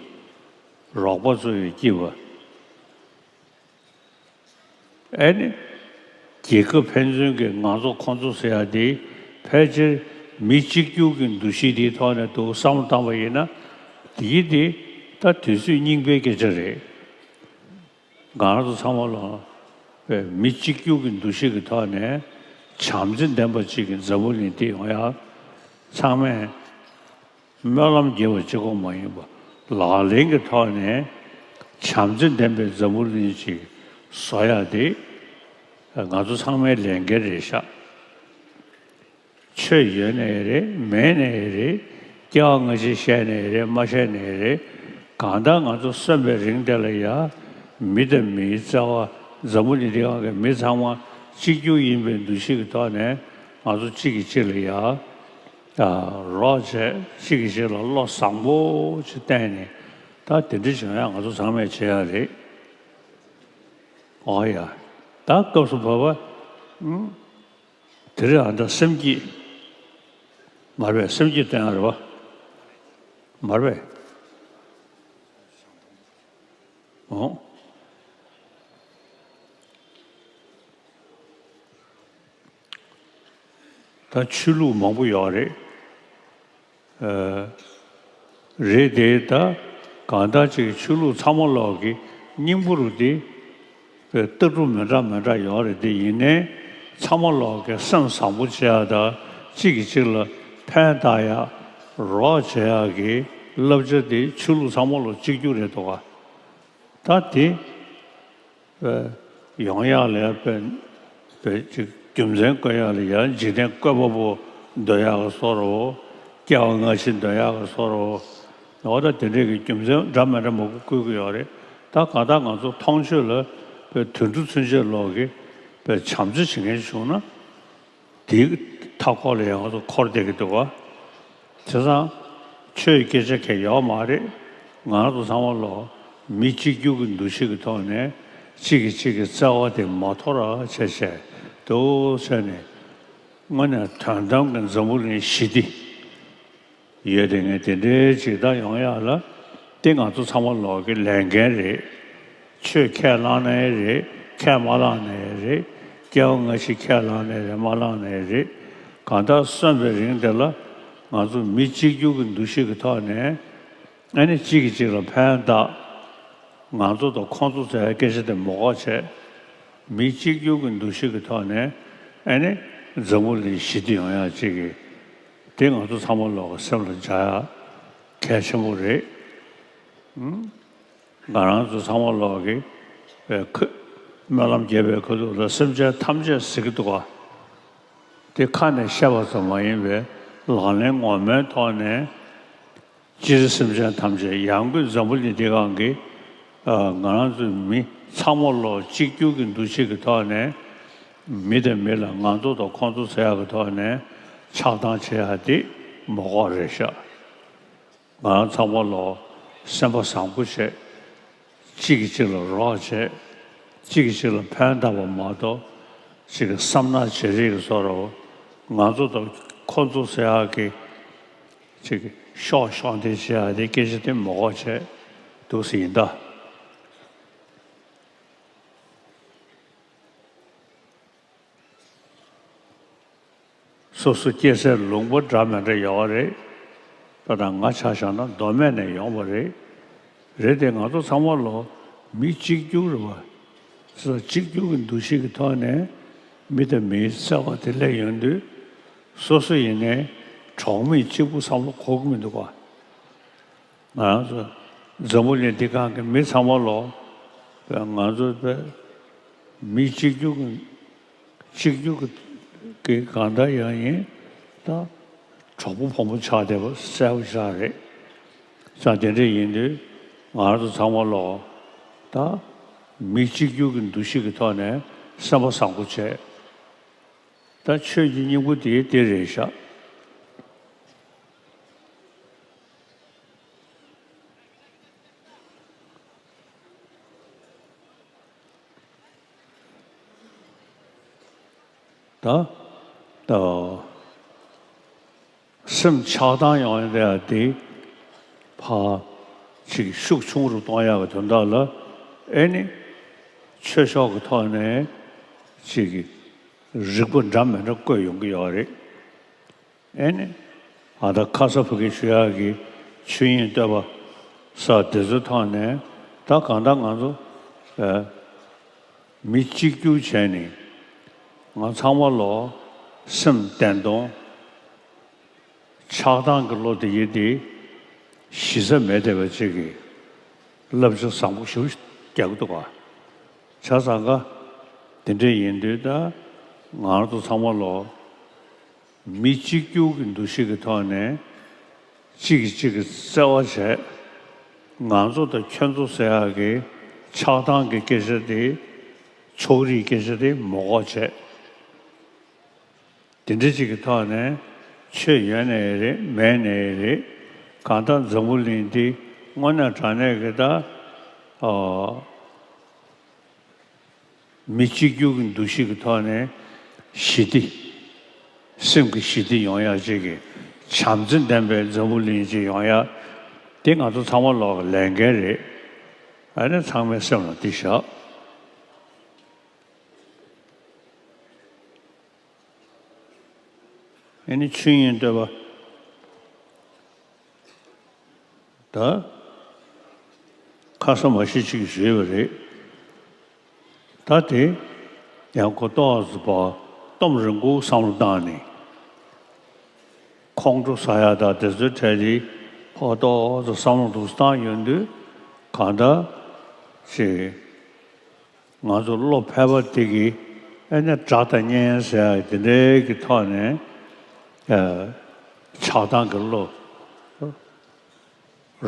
རོགས་པ་ཚོ་ཡང་སྐྱིད་པ། ཨེ་ནི། རྒྱལ་ཁབ་ཕན་ཚུན་གྱི་ང་ཚོ་ཁོང་ཚོ་ཟེར་ཡག་དེ་ཕལ་ཆེར་མི་གཅིག་གྱུར་གྱི་འདུ་ཤེས་དེའི་ཐོག་ནས་འདུག་བསམ་བློ་བཏང་པ་ཡིན་ན། དེ་གི་དེ་ད་དུས་ཚོད་རྙིང་པའི་སྐད་ཆ་རེད། ང་རང་ཚོ་ཚང་མ་ལ་ པའི་མི་གཅིག་གྱུར་གྱི་འདུ་ཤེས་ཀྱི་ཐོག་ནས་བྱམས་བརྩེ་ལྡན་པ་ཅིག་གི་འཛམ་བུ་གླིང་འདི་ཡོང་ཡ། ཚང་མས་སྨོན་ལམ་རྒྱབ་པ་གཅིག་པོ་མ་ཡིན་པ། ལག་ལེན་གྱི་ཐོག་ནས་བྱམས་བརྩེ་ལྡན་པའི་འཛམ་བུ་གླིང་ཅིག་བཟོ་ཡ་དེ་ང་ཚོ་ཚང་མའི་ལས་འགན་རེད་ཤག་ཆོས་ཡོད་ནའི་རེད། མེད་ནའི་རེད། སྐྱེ་བ་སྔ་ཕྱི་བཤད་ནའི་རེད། མ་བཤད་ནའི་རེད། གང་ལྟར་ང་ཚོ་གསོན་པའི་རིང་དེ་ལ་ཡ། མི་དང་མིའི་བརྩེ་བ། འཛམ་བུ་གླིང་འདི་སྒང་གི་མི་ཚང་མ་གཅིག་གྱུར་ཡིན་པའི་འདུ་ཤེས་ཀྱི་ཐོག་ནས་ང་ཚོ་གཅིག་གིས་གཅིག་ལ་ཡ། ཨ། རོགས་བྱས། གཅིག་གིས་གཅིག་ལ་བློ་བཟང་པོ་ཅིག་བསྟན་ནས། ད་དེ་འདྲ་བྱུང་ཡ་ང་ཚོ་ཚང་མས་བྱེད་ཡ་རེད། ཨོ་ཡ། ད་སྐབས་སུ་བབ་པ། ཨུམ། དེ་རིང་ཨ་ད་སེམས་སྐྱིད། མ་རེད་པས། སེམས་སྐྱིད་བསྟན་ཡ་རེད་པ། མ་རེད་པས། ཨོ། ད་ཆོས་ལུགས་མང་པོ་ཡོད་རེད། ཨ། རེད་དེ། ད་གང་ལྟར་ཅིག་ཆོས་ལུགས་ཚང་མ་ལོག་གི་སྙིང་པོ་རུ་དེ་ལྟ་གྲུབ་མི་འདྲ་མི་འདྲ་ཡོད་རེད་དེ། ཡིན་ནའི་ཚང་མ་ལོག་གི་སེམས་བཟང་པོ་བྱེད་ཡ་དང་གཅིག་གིས་གཅིག་ལ་ཕན་བཏགས་ཡ། རོགས་བྱེད་ཡ་གི་བསླབ་བྱ་དེ་ཆོས་ལུགས་ཚང་མ་ལོག་གཅིག་གྱུར་རེད་འདུག་ག་ད་དེ། ཡོང་ཡག་ལ་ཡ་དཔེ་དཔེ་ཅིག་རྒྱུ་མཚན་བཀོད་ཡག་ལ་ཡ་འཇིག་རྟེན་བཀོད་པ་པོ་འདོད་ཡག་གི་བཟོ་འདྲ་བོ། སྐྱེ་བ་སྔ་ཕྱི་འདོད་ཡག་གི་བཟོ་འདྲ་བོ། འོ་ད་དེ་འདྲས་ཀྱི་རྒྱུ་མཚན་འདྲ་མི་འདྲ་མང་པོ་བཀོད་ཀྱི་ཡོད་རེད། ད་གང་ལྟར་ང་ཚོ་མཐོང་ཆོས་ལ་དཔེ་དུད་འགྲོ་ཚུན་ཆད་ལོག་གི་དཔེ་བྱམས་བརྩེ་བྱེད་མཁན་བྱུང་ན། དེའི་མཐའ་འཁོར་ལ་ཡང་ང་ཚོ་འཁོར་བསྡད་ཀྱི་འདུག་ག་བྱས་ཙང་ཆོས་ཀྱི་སྐད་ཆ་གང་ཡང་ཡོད་མ་རེད། ང་རང་ཚོ་ཚང་མ་ལོག་མི་གཅིག་གྱུར་གྱི་འདུ་ཤེས་ཀྱི་ཐོག་ནས་གཅིག་གིས་གཅིག་གི་བརྩེ་བ་དེ་མ་དོར་བ་བྱས་བྱས་འདུག་བྱས་ནས། དངོས་གནས་དོན་དམ་གྱི་འཛམ་བུ་གླིང་ཞི་བདེ་ཡོད་དེ། ངས་དེ་འདྲའི་ཅིག་ད་ཡོང་ཡག་ལ་དེ་ང་ཚོ་ཚང་མ་ལོག་གི་ལས་འགན་རེད། ཆོས་ཁས་བླངས་ནའི་རེད། ཁས་མ་བླངས་ནའི་རེད། སྐྱེ་བ་སྔ་ཕྱི་ཁས་བླངས་ནའི་རེད། མ་བླངས་ནའི་རེད། གང་ལྟར་གསོན་པའི་རིང་དེ་ལ་ང་ཚོ་མི་གཅིག་གྱུར་གྱི་འདུ་ཤེས་ཀྱི་ཐོག་ནས། ཨ་ནི་གཅིག་གིས་གཅིག་ལ་ཕན་བཏགས། ང་ཚོ་དང་ཁོང་ཚོ་ཟེར་བའི་སྐད་ཆ་དེ་མ་གོ་བྱས། མི་གཅིག་གྱུར་གྱི་འདུ་ཤེས་ཀྱི་ཐོག་ནས། ཨ་ནི་འཛམ་བུ་གླིང་ཞི་བདེ་ཡོང་ཡག་ཅིག་གི་དེ་ང་ཚོ་ཚང་མ་ལོག་གི་སེམས་ལ་འཇགས་ཡག་གལ་ཆེན་པོ་རེད། ཨུམ། ང་རང་ཚོ་ཚང་མ་ལོག་གི་པའི་ཁ། སྨོན་ལམ་རྒྱབ་པའི་ཁ་ཐུག་ལ་སེམས་ཅན་ཐམས་ཅད་ཟེར་གྱི་འདུག་ག་དེ་ཁ་ནས་བཤད་པ་ཙམ་མ་ཡིན་པའི་ལག་ལེན་ངོ་མའི་ཐོག་ནས། སྤྱིར་སེམས་ཅན་ཐམས་ཅད། ཡང་སྒོས་འཛམ་བུ་གླིང་འདི་སྒང་གི། ཨ། ང་རང་ཚོའི་མི་ཚང་མ་ལོག་གཅིག་གྱུར་གྱི་འདུ་ཤེས་ཀྱི་ཐོག་ནས། མི་དང་མི་ལ་ང་ཚོ་དང་ཁོང་ཚོ་ཟེར་ཡག་གི་ཐོག་ནས་ཆགས་སྡང་བྱེད་ཡག་དེ་མ་དགོས་རེད་ཤག་ང་རང་ཚང་མ་ལོག་སེམས་པ་བཟང་པོ་བྱས། གཅིག་གིས་གཅིག་ལ་རོགས་བྱས། གཅིག་གིས་གཅིག་ལ་ཕན་བཏགས་པ་མ་གཏོགས། གཅིག་གི་བསམ་ནག་བྱེད་རིགས་ཀྱི་བཟོ་འདྲ་བོ། ང་ཚོ་དང་ཁོ་ཚོ་ཟེར་ཡག་གི་གཅིག་གི་ཤོག་ཤོག་འདི་བྱེད་ཡག་དེ་སྐད་ཆ་དེ་མ་དགོས་བྱས་འདུག་སེ་ཡིན་ད། སོ་སོ་སྐྱེ་སའི་ལུང་པ་འདྲ་མི་འདྲ་ཡོད་རེད། ད་ལྟ་ང་ཆ་བཞག་ན་མདོ་སྨད་ནས་ཡོང་བ་རེད། རེད་དེ། ང་ཚོ་ཚང་མ་ལོག་མི་གཅིག་གྱུར་རེད་བ། སོ་སོ་གཅིག་གྱུར་གྱི་འདུ་ཤེས་ཀྱི་ཐོག་ནས་མི་དང་མིའི་བརྩེ་བ་དེ་སླེབས་ཡོང་དུས། སོ་སོ་ཡིན་ནའི་གྲོགས་མེད་གཅིག་པུ་བསམ་བློ་འཁོར་གྱི་མི་འདུག་ག་ང་རང་ཚོ་འཛམ་བུ་གླིང་འདི་སྒང་གི་མི་ཚང་མ་ལོག་པའི་ང་ཚོ་པའི་མི་གཅིག་གྱུར་གྱི་གཅིག་གྱུར་གྱི་གང་ལྟར་ཡང་ཡིན། ད་གྲོགས་པོ་ཕོ་མོ་ཆགས་བསྡད་པ་གསལ་པོ་ཆགས་རེད། ཙང་དེ་འདྲ་ཡིན་དུས་ང་རང་ཚོ་ཚང་མ་ལོག་ད་མི་གཅིག་གྱུར་གྱི་འདུ་ཤེས་ཀྱི་ཐོག་ནས་སེམས་པ་བཟང་པོ་བྱས། ད་ཆོས་ཀྱི་སྙིང་པོ་དེ་དེ་རེད་ཤག་ད་ད་སེམས་ཆགས་སྡང་ཡོང་ཡ་དེ་ཕར་ཅིག་ཤུགས་ཆུང་རུ་གཏོང་ཡག་གི་དོན་དག་ལ། ཨེ་ནི་ཆོས་ཕྱོགས་ཀྱི་ཐོག་ནས་ཅིག་རིག་པ་འདྲ་མི་འདྲ་བཀོད་ཡོང་གི་ཡོད་རེད། ཨེ་ནི་ཨ། ད་ཁ་ས་ཕ་གི་ཞུ་ཡག་གི་ཆོས་དབྱིངས་བསྟོད་པ་ས་དེ་ཚོའི་ཐོག་ནས། ད་གང་ལྟར་ང་ཚོ་ཨ། མི་གཅིག་གྱུར་བྱས་ནས་ང་ཚང་མ་ལོ་སེམས་བདེན་སྟོང་ཆགས་སྡང་གི་བློ་དེ་ཡིན་ཏེ་གཞི་རྩ་མེད་བསྡད་པ་ཅིག་གི་བསླབ་བྱ་བཟང་པོ་ཞེ་པོ་རྒྱག་གི་འདུག་ག་བྱས་ཙང་ཀ་དེ་འདྲ་ཡིན་དུས་ད་ང་རང་ཚོ་ཚང་མ་ལོ། མི་གཅིག་གྱུར་གྱི་འདུ་ཤེས་ཀྱི་ཐོག་ནས་གཅིག་གིས་གཅིག་གི་བརྩེ་བ་བྱས། ང་ཚོ་དང་ཁྱོད་ཚོ་ཟེར་ཡག་གི་ཆགས་སྡང་གི་སྐད་ཆ་དེ། ཕྱོགས་རིས་སྐད་ཆ་དེ་མ་གོ་བྱས། དེ་འདྲ་གཅིག་གི་ཐོག་ནས་ཆོས་ཡོད་ནའི་རེད་མེད་ནའི་རེད། གང་ལྟར་འཛམ་བུ་གླིང་འདི་དངོས་གནས་དྲང་གནས་ཀྱི་ད། ཨོ། མི་གཅིག་གྱུར་གྱི་འདུ་ཤེས་ཀྱི་ཐོག་ནས་ཞི་བདེ། སེམས་ཀྱི་ཞི་བདེ་ཡོང་ཡག་ཅིག་གི་བྱམས་བརྩེ་ལྡན་པའི་འཛམ་བུ་གླིང་ཅིག་ཡོང་ཡག་དེ་ང་ཚོ་ཚང་མ་ལོག་གི་ལས་འགན་རེད། ཨ་ནི་ཚང་མའི་སེམས་ལ་འདི་བཞག་ཨ་ནི་ཆོས་དབྱིངས་བསྟོད་པ། ད། ཁ་ས་མ་ཤི་ཅིག་ཞུས་པ་རེད། ད་དེ། ཡང་གོ་ཏོག་ཙམ་པ་གཏོང་རིང་པོ་བསམ་བློ་བཏང་ནས། ཁོང་ཁྲོ་ཟ་ཡ་དང་དེ་ཚོའི་གྲས་དེ་ཕོ་ཏོག་ཙམ་བསམ་བློ་འདུག་བཏང་ཡོང་དུས་གང་ལྟར་ཅིག་ང་ཚོ་བློ་ཕལ་པ་དེ་གིས་ཨེ་ནས་དགྲ་དང་གཉེན་ཟེར་ཡ་དེ་འདྲའི་གི་ཐོག་ནས་ཆགས་སྡང་གི་བློ།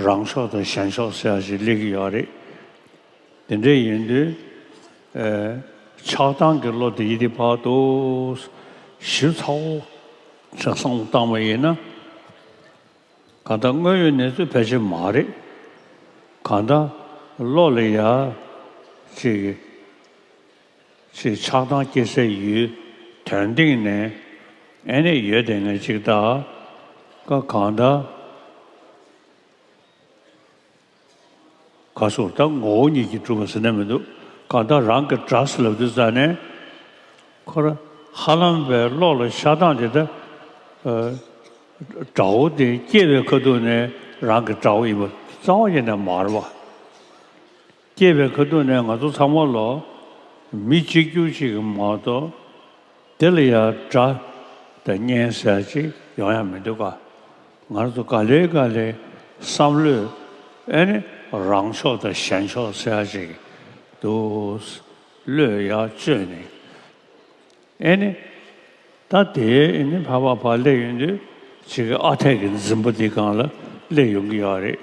རང་ཕྱོགས་དང་གཞན་ཕྱོགས་ཟེར་ཡ་ཞིག་སླེབས་ཀྱི་ཡོད་རེད། དེ་འདྲ་ཡིན་དུས་ཨེ་ཆགས་སྡང་གི་བློ་དེ་ཡིད་དེ་བར་དུ་ཞིབ་ཚགས་པོ་ཅིག་བསམ་བློ་བཏང་བ་ཡིན་ན། གང་ལྟར་དངོས་ཡོད་གནས་ཚུལ་ཕལ་ཆེར་མ་རེད། གང་ལྟར་བློ་ལ་ཡ་ཅིག་ཅིག་ཆགས་སྡང་སྐྱེ་སའི་ཡུལ་དོན་སྟེང་ནས་ཨེ་ནས་ཡོད་དེ་ངས་ཅིག་ད་ཀ་གང་ལྟར་ག་སོགས་ད་ངོ་བོ་ཉིད་ཀྱིས་གྲུབ་པ་ཟེར་ན་མི་འདུག་གང་ལྟར་རང་གི་དགྲ་ཟེར་ལབ་དུས་ཙ་ནས་ཁོ་ར་ཧ་ལམ་པའི་བློ་ལ་ཤ་སྟག་དེ་ད་དགྲ་བོ་དེ་སྐྱེས་པའི་ཁ་ཐུག་ནས་རང་གི་དགྲ་བོ་ཡིན་པ་རྩ་བ་ཉིད་ནས་མ་རེད་པ། སྐྱེས་པའི་ཁ་ཐུག་ནས་ང་ཚོ་ཚང་མ་ལོ་མི་གཅིག་གྱུར་ཅིག་གི་མ་གཏོགས་དེ་ལ་ཡང་དགྲ་དང་གཉེན་ཟེར་ཅིག་ཡོང་ཡ་མི་འདུག་ག་ང་ཚོ་ག་ལེ་ག་ལེ་བསམ་བློས་ཨེ་ནི་རང་ཕྱོགས་དང་གཞན་ཕྱོགས་ཟེར་ཡ་ཅིག་འདུག་བློས་ཡར་བཅོས་ནས། ཨེ་ནི། ད་དེའི་ཨེ་ནི་ཕ་བ་ཕ་སླེབས་ཡོང་དུས་ཅིག་གི་ཨ་འཐས་ཀྱི་འཛིན་པ་འདི་སྒང་ལ་སླེབས་ཡོང་གི་ཡོད་རེད།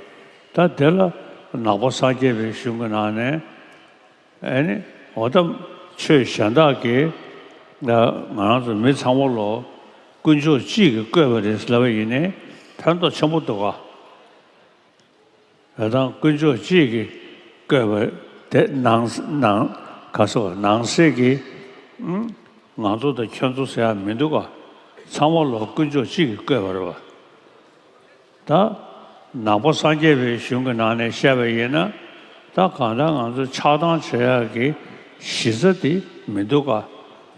ད་དེ་ལ་ནང་པ་སངས་རྒྱས་པའི་གཞུང་གི་ནང་ནས་ཨེ་ནི་འོ་ད་ཆོས་གཞན་དག་གིས་ང་རང་ཚོ་མི་ཚང་མ་ལོ་དཀོན་མཆོག་གཅིག་གིས་བཀོད་པ་རེད་ལབ་པ་ཡིན་ནའི་ཕན་ཐོགས་ཆེན་པོ་འདུག་ག་རེད་དང་དཀོན་མཆོག་གཅིག་གིས་བཀོད་པ་དེ་ནང་ནང་ག་སོགས་ནང་གསེས་ཀྱི་ཨུམ་ང་ཚོ་དང་ཁྱོད་ཚོ་ཟེར་ཡ་མི་འདུག་ག་ཚང་མ་ལོ་དཀོན་མཆོག་གཅིག་གིས་བཀོད་པ་རེད་བ། ད་ནང་པ་སངས་རྒྱས་པའི་གཞུང་གི་ནང་ནས་བཤད་པ་ཡིན་ན་ད་གང་ལྟར་ང་ཚོ་ཆགས་སྡང་བྱེད་ཡ་གི་གཞི་རྩ་དེ་མི་འདུག་ག་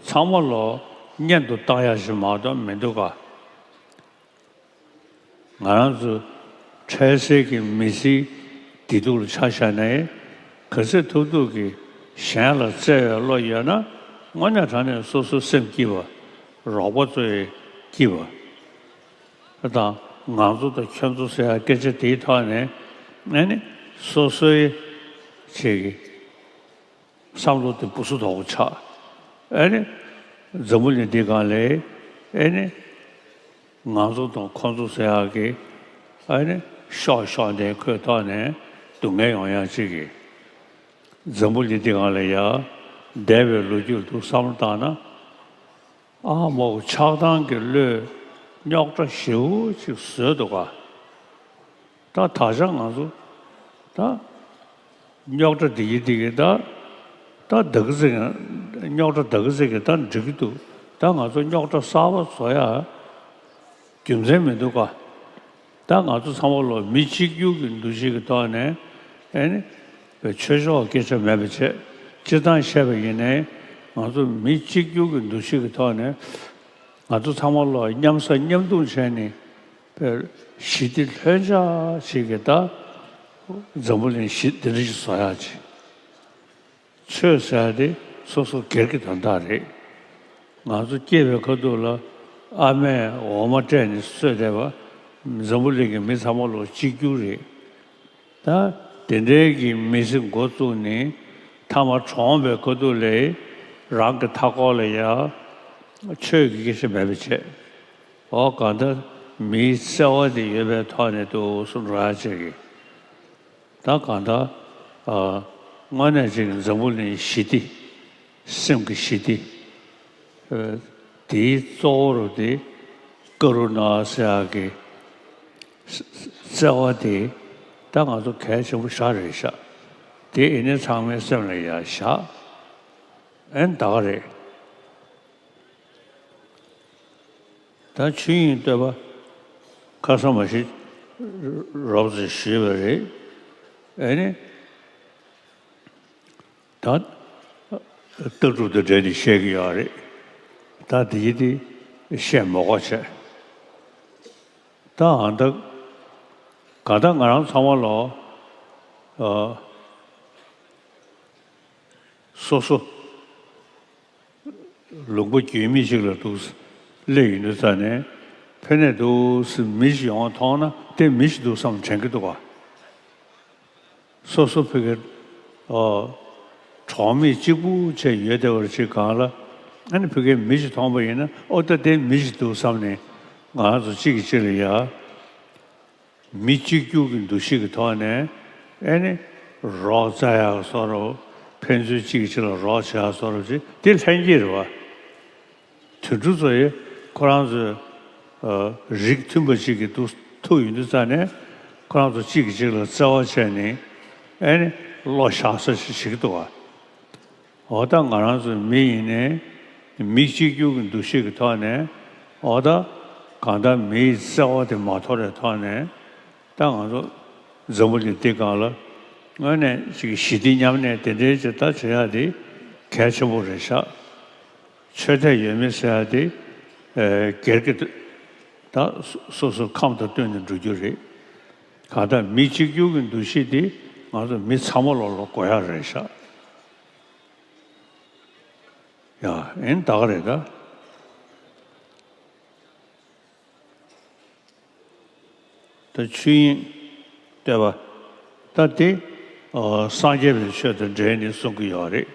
ཚང་མ་ལོ་གཉེན་དུ་བཏང་ཡ་ཞིག་མ་གཏོགས་མི་འདུག་ག་ང་རང་ཚོ་འཕྲལ་སེལ་གྱི་མི་ཚེའི་བདེ་སྡུག་ལ་ཆ་བཞག་ནས་ག་ཚོད་ཐུབ་ཐུབ་ཀྱིས་གཞན་ལ་བརྩེ་བའི་བློ་ཡོད་ན་དངོས་གནས་དྲང་གནས་སོ་སོའི་སེམས་སྐྱིད་པ། རོགས་པ་ཚོའི་སྐྱིད་པ་དང་ང་ཚོ་དང་ཁྱོད་ཚོ་ཟེར་ཡ་སྐད་ཆ་དེའི་ཐོག་ནས་ཨ་ནི་སོ་སོའི་ཆེད་ཀྱི། བསམ་བློ་དེ་སྦུ་སུ་དོག་པོ་ཆགས། ཨེ་ནི། འཛམ་བུ་གླིང་འདི་སྒང་ལས། ཨེ་ནི། ང་ཚོ་དང་ཁོང་ཚོ་ཟེར་ཡག་གི། ཨེ་ནི། ཤོག་ཤོག་ནས་ཁོའི་ཐོག་ནས་སྡུག་བསྔལ་ཡོང་ཡག་ཅིག་གི། འཛམ་བུ་གླིང་འདི་སྒང་ལ་ཡ། འདས་པའི་ལོ་རྒྱུས་ལ་ཐུག་བསམ་བློ་བཏང་ན། ཨ་མོ་ཆགས་སྡང་གི་བློས་རྙོག་དྲ་ཞེ་པོ་ཅིག་བཟོས་འདུག་ག་ད་ད་ཆ་ང་ཚོ་ད་རྙོག་དྲ་འདི་གི་འདི་གི་ད་ད་ད་གི་ཟིག་རྙོག་དྲ་ད་གི་ཟིག་གི་ད་འགྲིག་གི་འདུག་ད་ང་ཚོ་རྙོག་དྲ་གསར་པ་བཟོ་ཡ་རྒྱུ་མཚན་མི་འདུག་ག་ད་ང་ཚོ་ཚང་མ་ལོ་མི་གཅིག་གྱུར་གྱི་འདུ་ཤེས་ཀྱི་ཐོག་ནས་ཨེ་ནི་ཆོས་ཕྱོགས་སྐད་ཆ་མེད་པ་བྱས་སྤྱིར་བཏང་བཤད་པ་ཡིན་ནའི་ང་ཚོ་མི་གཅིག་གྱུར་གྱི་འདུ་ཤེས་ཀྱི་ཐོག་ནས་ང་ཚོ་ཚང་མ་ལོ་མཉམ་ཟ་མཉམ་འཐུང་བྱས་ནས་ཞི་བདེ་ལྷོད་འཇགས་ཤིག་གི་ད་འཛམ་བུ་གླིང་ཞི་བདེ་འདྲ་ཞིག་བཟོ་ཡག་ཅིག་ཆོས་ཟེར་ཡ་དེ་ སོ་སོ་སྒེར་གྱི་དོན་དག་རེད། ང་ཚོ་སྐྱེས་པའི་ཁ་ཐུག་ལ་ཨ་མས་འོ་མ་སྤྲད་ནས་གསོས་བསྡད་པ། འཛམ་བུ་གླིང་གི་མི་ཚང་མ་ལོ་གཅིག་གྱུར་རེད། ད་དེ་འདྲའི་གི་མི་ཚེ་འགོ་བཙུགས་ནས་མཐའ་མ་གྲོངས་པའི་ཁ་ཐུག་ལ་རང་གི་མཐའ་འཁོར་ལ་ཡང་ཆོས་ཀྱི་སྐད་ཆ་མེད་པ་བྱས། འོ་གང་ལྟར་མིའི་བརྩེ་བ་དེ་ཡོད་པའི་ཐོག་ནས་འདུག་སེ་འགྲོ་ཡ་བྱེད་ཀྱི། ད་གང་ལྟར་ཨ། དངོས་གནས་ཅིག་འཛམ་བུ་གླིང་ཞི་བདེ། སེམས་ཀྱི་ཞི་བདེ། ཨ། དེའི་གཙོ་བོ་རུ་དེ་ཀ་རུ་ཎ་ཟེར་ཡག་གི་བརྩེ་བ་དེ་ད་ང་ཚོ་གལ་ཆེན་པོ་ཞེ་དྲག་རེད་ཤག་དེ་ཡིན་ནའི་ཚང་མའི་སེམས་ལ་ཡ་བཞག་ཨེ་ད་ག་རེད། ད་ཆོས་དབྱིངས་བསྟོད་པ་ཁ་སང་མ་ཞིག་རོབ་ཙམ་ཞུས་པ་རེད། ཨེ་ནི། ད་ལྟ་གྲུབ་དང་འབྲེལ་ནས་བཤད་ཀྱི་ཡོད་རེད། ད་དེ་ཡི་དེ་བཤད་མ་དགོས་བྱས། ད་ཨ་ད་ག་ད་ང་རང་ཚང་མ་ལོ། ཨ། སོ་སོ། ལུང་པ་རྒྱུས་མེད་ཅིག་ལ་འདུག་སླེབས་ཡོང་དུས་ཙ་ནས་ཕ་གིར་འདུག་སེ་མི་ཞིག་ཡོང་བ་མཐོང་ན་དེ་མི་ཞིག་འདུག་བསམ་དྲན་གྱི་འདུག་ག་སོ་སོ་ཕ་གིར་ཨོ། གྲོགས་མེད་གཅིག་པུ་བྱས་ཡོད་བསྡད་པ་ཅིག་སྒང་ལ་ཨ་ནི་ཕ་གིར་མི་ཞིག་མཐོང་པ་ཡིན་ན་ཨོ་ད་དེ་མི་ཞིག་འདུག་བསམ་ནས་ང་རང་ཚོ་གཅིག་གིས་གཅིག་ལ་ཡ། མི་གཅིག་གྱུར་གྱི་འདུ་ཤེས་ཀྱི་ཐོག་ནས་ཨེ་ནི་རོགས་རྩ་ཡག་བཟོ་འདྲ། ཕན་ཚུན་གཅིག་གིས་གཅིག་ལ་རོགས་བྱེད་ཡག་བཟོ་འདྲ་ཅིག་དེ་ལྷན་སྐྱེས་རེད་བ། དུད་འགྲོ་ཚོ་ཡིས་ཁོ་རང་ཚོའི་ཨ་རིགས་མཐུན་པ་ཅིག་གི་འདུག་ཐུག་ཡོང་དུས་ཙ་ནས་ཁོ་རང་ཚོ་གཅིག་གིས་གཅིག་ལ་བརྩེ་བ་བྱས་ནས་ཨེ་ནི་བློ་བཞག་ས་ཞིག་བྱེད་ཀྱི་འདུག་བ། འོ་ད་ང་རང་ཚོ་མི་ཡིན་ནའི་མི་གཅིག་གྱུར་གྱི་འདུ་ཤེས་ཀྱི་ཐོག་ནས་འོ་ད་གང་ལྟར་མིའི་བརྩེ་བ་དེ་མ་དོར་བའི་ཐོག་ནས་ད་ང་ཚོ་འཛམ་བུ་གླིང་འདི་སྒང་ལ་དངོས་གནས་ཅིག་ཞི་བདེ་མཉམ་གནས་དེ་འདྲའི་ཅིག་ད་བྱེད་ཡག་དེ་གལ་ཆེན་པོ་རེད་ཤག་ཆོས་དད་ཡོད་མེད་ཟེར་ཡག་དེ་ཨེ་སྒེར་གྱི་ད་སོ་སོའི་ཁམས་དང་བསྟུན་ནས་འགྲོ་རྒྱུ་རེད། གང་ལྟར་མི་གཅིག་གྱུར་གྱི་འདུ་ཤེས་དེ་ང་ཚོ་མི་ཚང་མ་ལོག་ལོག་དགོས་ཡག་རེད་ཤག་ཡ། ཨེ་ནི་ད་ག་རེད་ད། ད་ཆོས་དབྱིངས་བསྟོད་པ། ད་དེ་ཨ་སངས་རྒྱས་པའི་ཆོས་དང་འབྲེལ་ནས་གསུང་གི་ཡོད་རེད།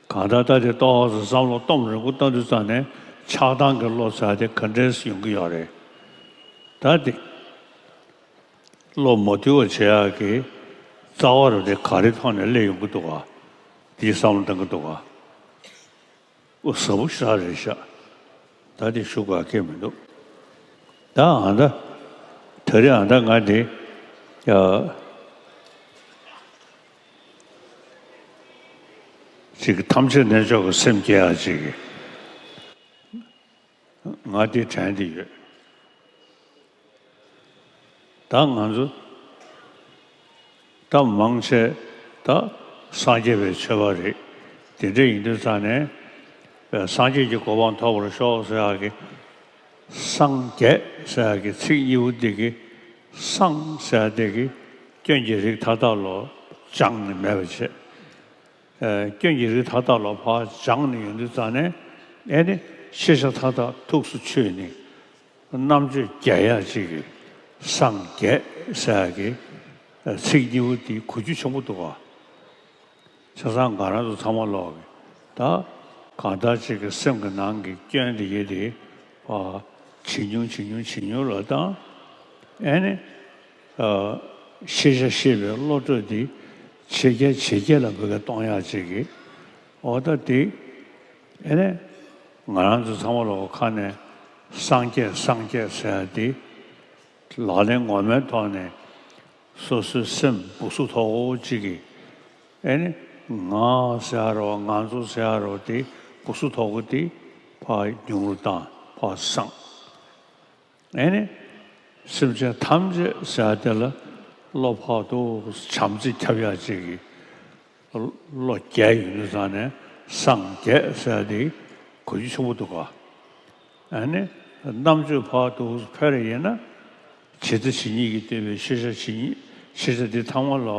གང་ལྟར་ད་དེ་ཏོག་ཙམ་བསམ་བློ་གཏོང་རིང་པོ་བཏང་དུས་ཙ་ནས་ཆགས་སྡང་གི་བློ་ཟེར་དེ་ག་འདྲས་ཡོང་གི་ཡོད་རེད། ད་དེ། བློ་མ་དུལ་བ་བྱེད་ཡག་གི་རྩ་བ་རུ་དེ་ག་རེ་ཐོག་ནས་སླེབས་ཡོང་གི་འདུག་ག་དེའི་བསམ་བློ་གཏང་གི་འདུག་ག་ཨོ་ཟབ་པོ་ཞེ་དྲག་རེད་ཤག་ད་དེ་ཞུ་དགོས་ཡག་གང་ཡང་མི་འདུག་ད་ཨ་ད། ད་རེས་ཨ་ད་ང་དེ། ཡ། ཅིག་ཐམས་ཅད་རྣལ་འབྱོར་གྱི་སེམས་སྐྱེ་ཡག་ཅིག་གི་ང་དེ་དྲན་གྱི་ཡོད། ད་ང་ཚོ་ད་མང་ཆེ་ད་སངས་རྒྱས་པའི་ཆོས་པ་རེད། དེ་འདྲ་ཡིན་དུས་ཙང་ནས་སངས་རྒྱས་ཀྱི་གོ་འཕང་ཐོབ་པར་ཤོག་ཟེར་ཡག་གི་སངས་རྒྱས་ཟེར་ཡག་གི་ཚིག་གཉིས་པོ་འདི་གི་སངས་ཟེར་ཡག་འདི་གི་སྐྱོན་གྱི་རིགས་མཐའ་དག་ལོ་སྦྱངས་ནས་མེད་པ་བྱས། ཨ། སྐྱོན་གྱི་རིགས་མཐའ་དག་ལ་ཕར་སྦྱངས་ནས་ཡོང་དུས་ཙང་ནས་ཨེ་ནི་ཤེས་བྱ་མཐའ་དག་ཐུགས་སུ་ཆུད་ནས་རྣམ་དཔྱོད་རྒྱས་ཡག་ཅིག་གི་སངས་རྒྱས་ཟེར་ཡག་གི་ཚིག་གཉིས་པོ་འདི་གོ་རྒྱུ་ཆེན་པོ་འདུག་ག་བྱས་ཙང་ང་རང་ཚོ་ཚང་མ་ལོག་གི་ད་གང་ལྟར་ཅིག་གི་སེམས་ཀྱི་ནང་གི་སྐྱོན་དེ་ཡེ་དེ་ཕར་ཇེ་ཉུང་ཇེ་ཉུང་ཇེ་ཉུང་ལ་བཏང་། ཨེ་ནི། ཨ། ཤེས་བྱ་ཤེས་པའི་བློ་གྲོས་འདི་ཇེ་རྒྱས་ཇེ་རྒྱས་ལ་བོད་སྐད་གཏོང་ཡག་ཅིག་གི་འོ་ད་དེ་ཨེ་ནས་ང་རང་ཚོ་ཚང་མ་ལོག་ཁ་ནས་སངས་རྒྱས་སངས་རྒྱས་ཟེར་ཡག་དེ་ལག་ལེན་ངོ་མའི་ཐོག་ནས་སོ་སོའི་སེམས་སྦུག་སུབ་ཐོག་ཅིག་གི་ཨེ་ནི་ང་ཟེར་ཡག་རོ་ང་ཚོ་ཟེར་ཡག་རོ་དེ་སྦུག་སུབ་ཐོག་གི་དེ་ཕར་ཉུང་རུ་བཏང་ཕར་སངས། ཨེ་ནི། སེམས་ཅན་ཐམས་ཅད་ཟེར་དེ་ལ་བློ་ཕར་དུ་བྱམས་བརྩེ་ཁྱབ་ཡག་ཅིག་གི་བློ་རྒྱས་ཡོང་དུས་ཙང་ནས་སངས་རྒྱས་ཟེར་དེ་གོ་རྒྱུ་ཆེན་པོ་འདུག་ག་ཨེ་ནི། རྣམ་དཔྱོད་ཕར་དུ་འཕེལ་རེ་ཡིན་ན་ཇི་ལྟ་ཇི་སྙེད་ཀྱིས་བསྟན་པའི་ཤེས་བྱ་ཇི་སྙེད་ཤེས་བྱ་འདི་ཚང་མ་ལ་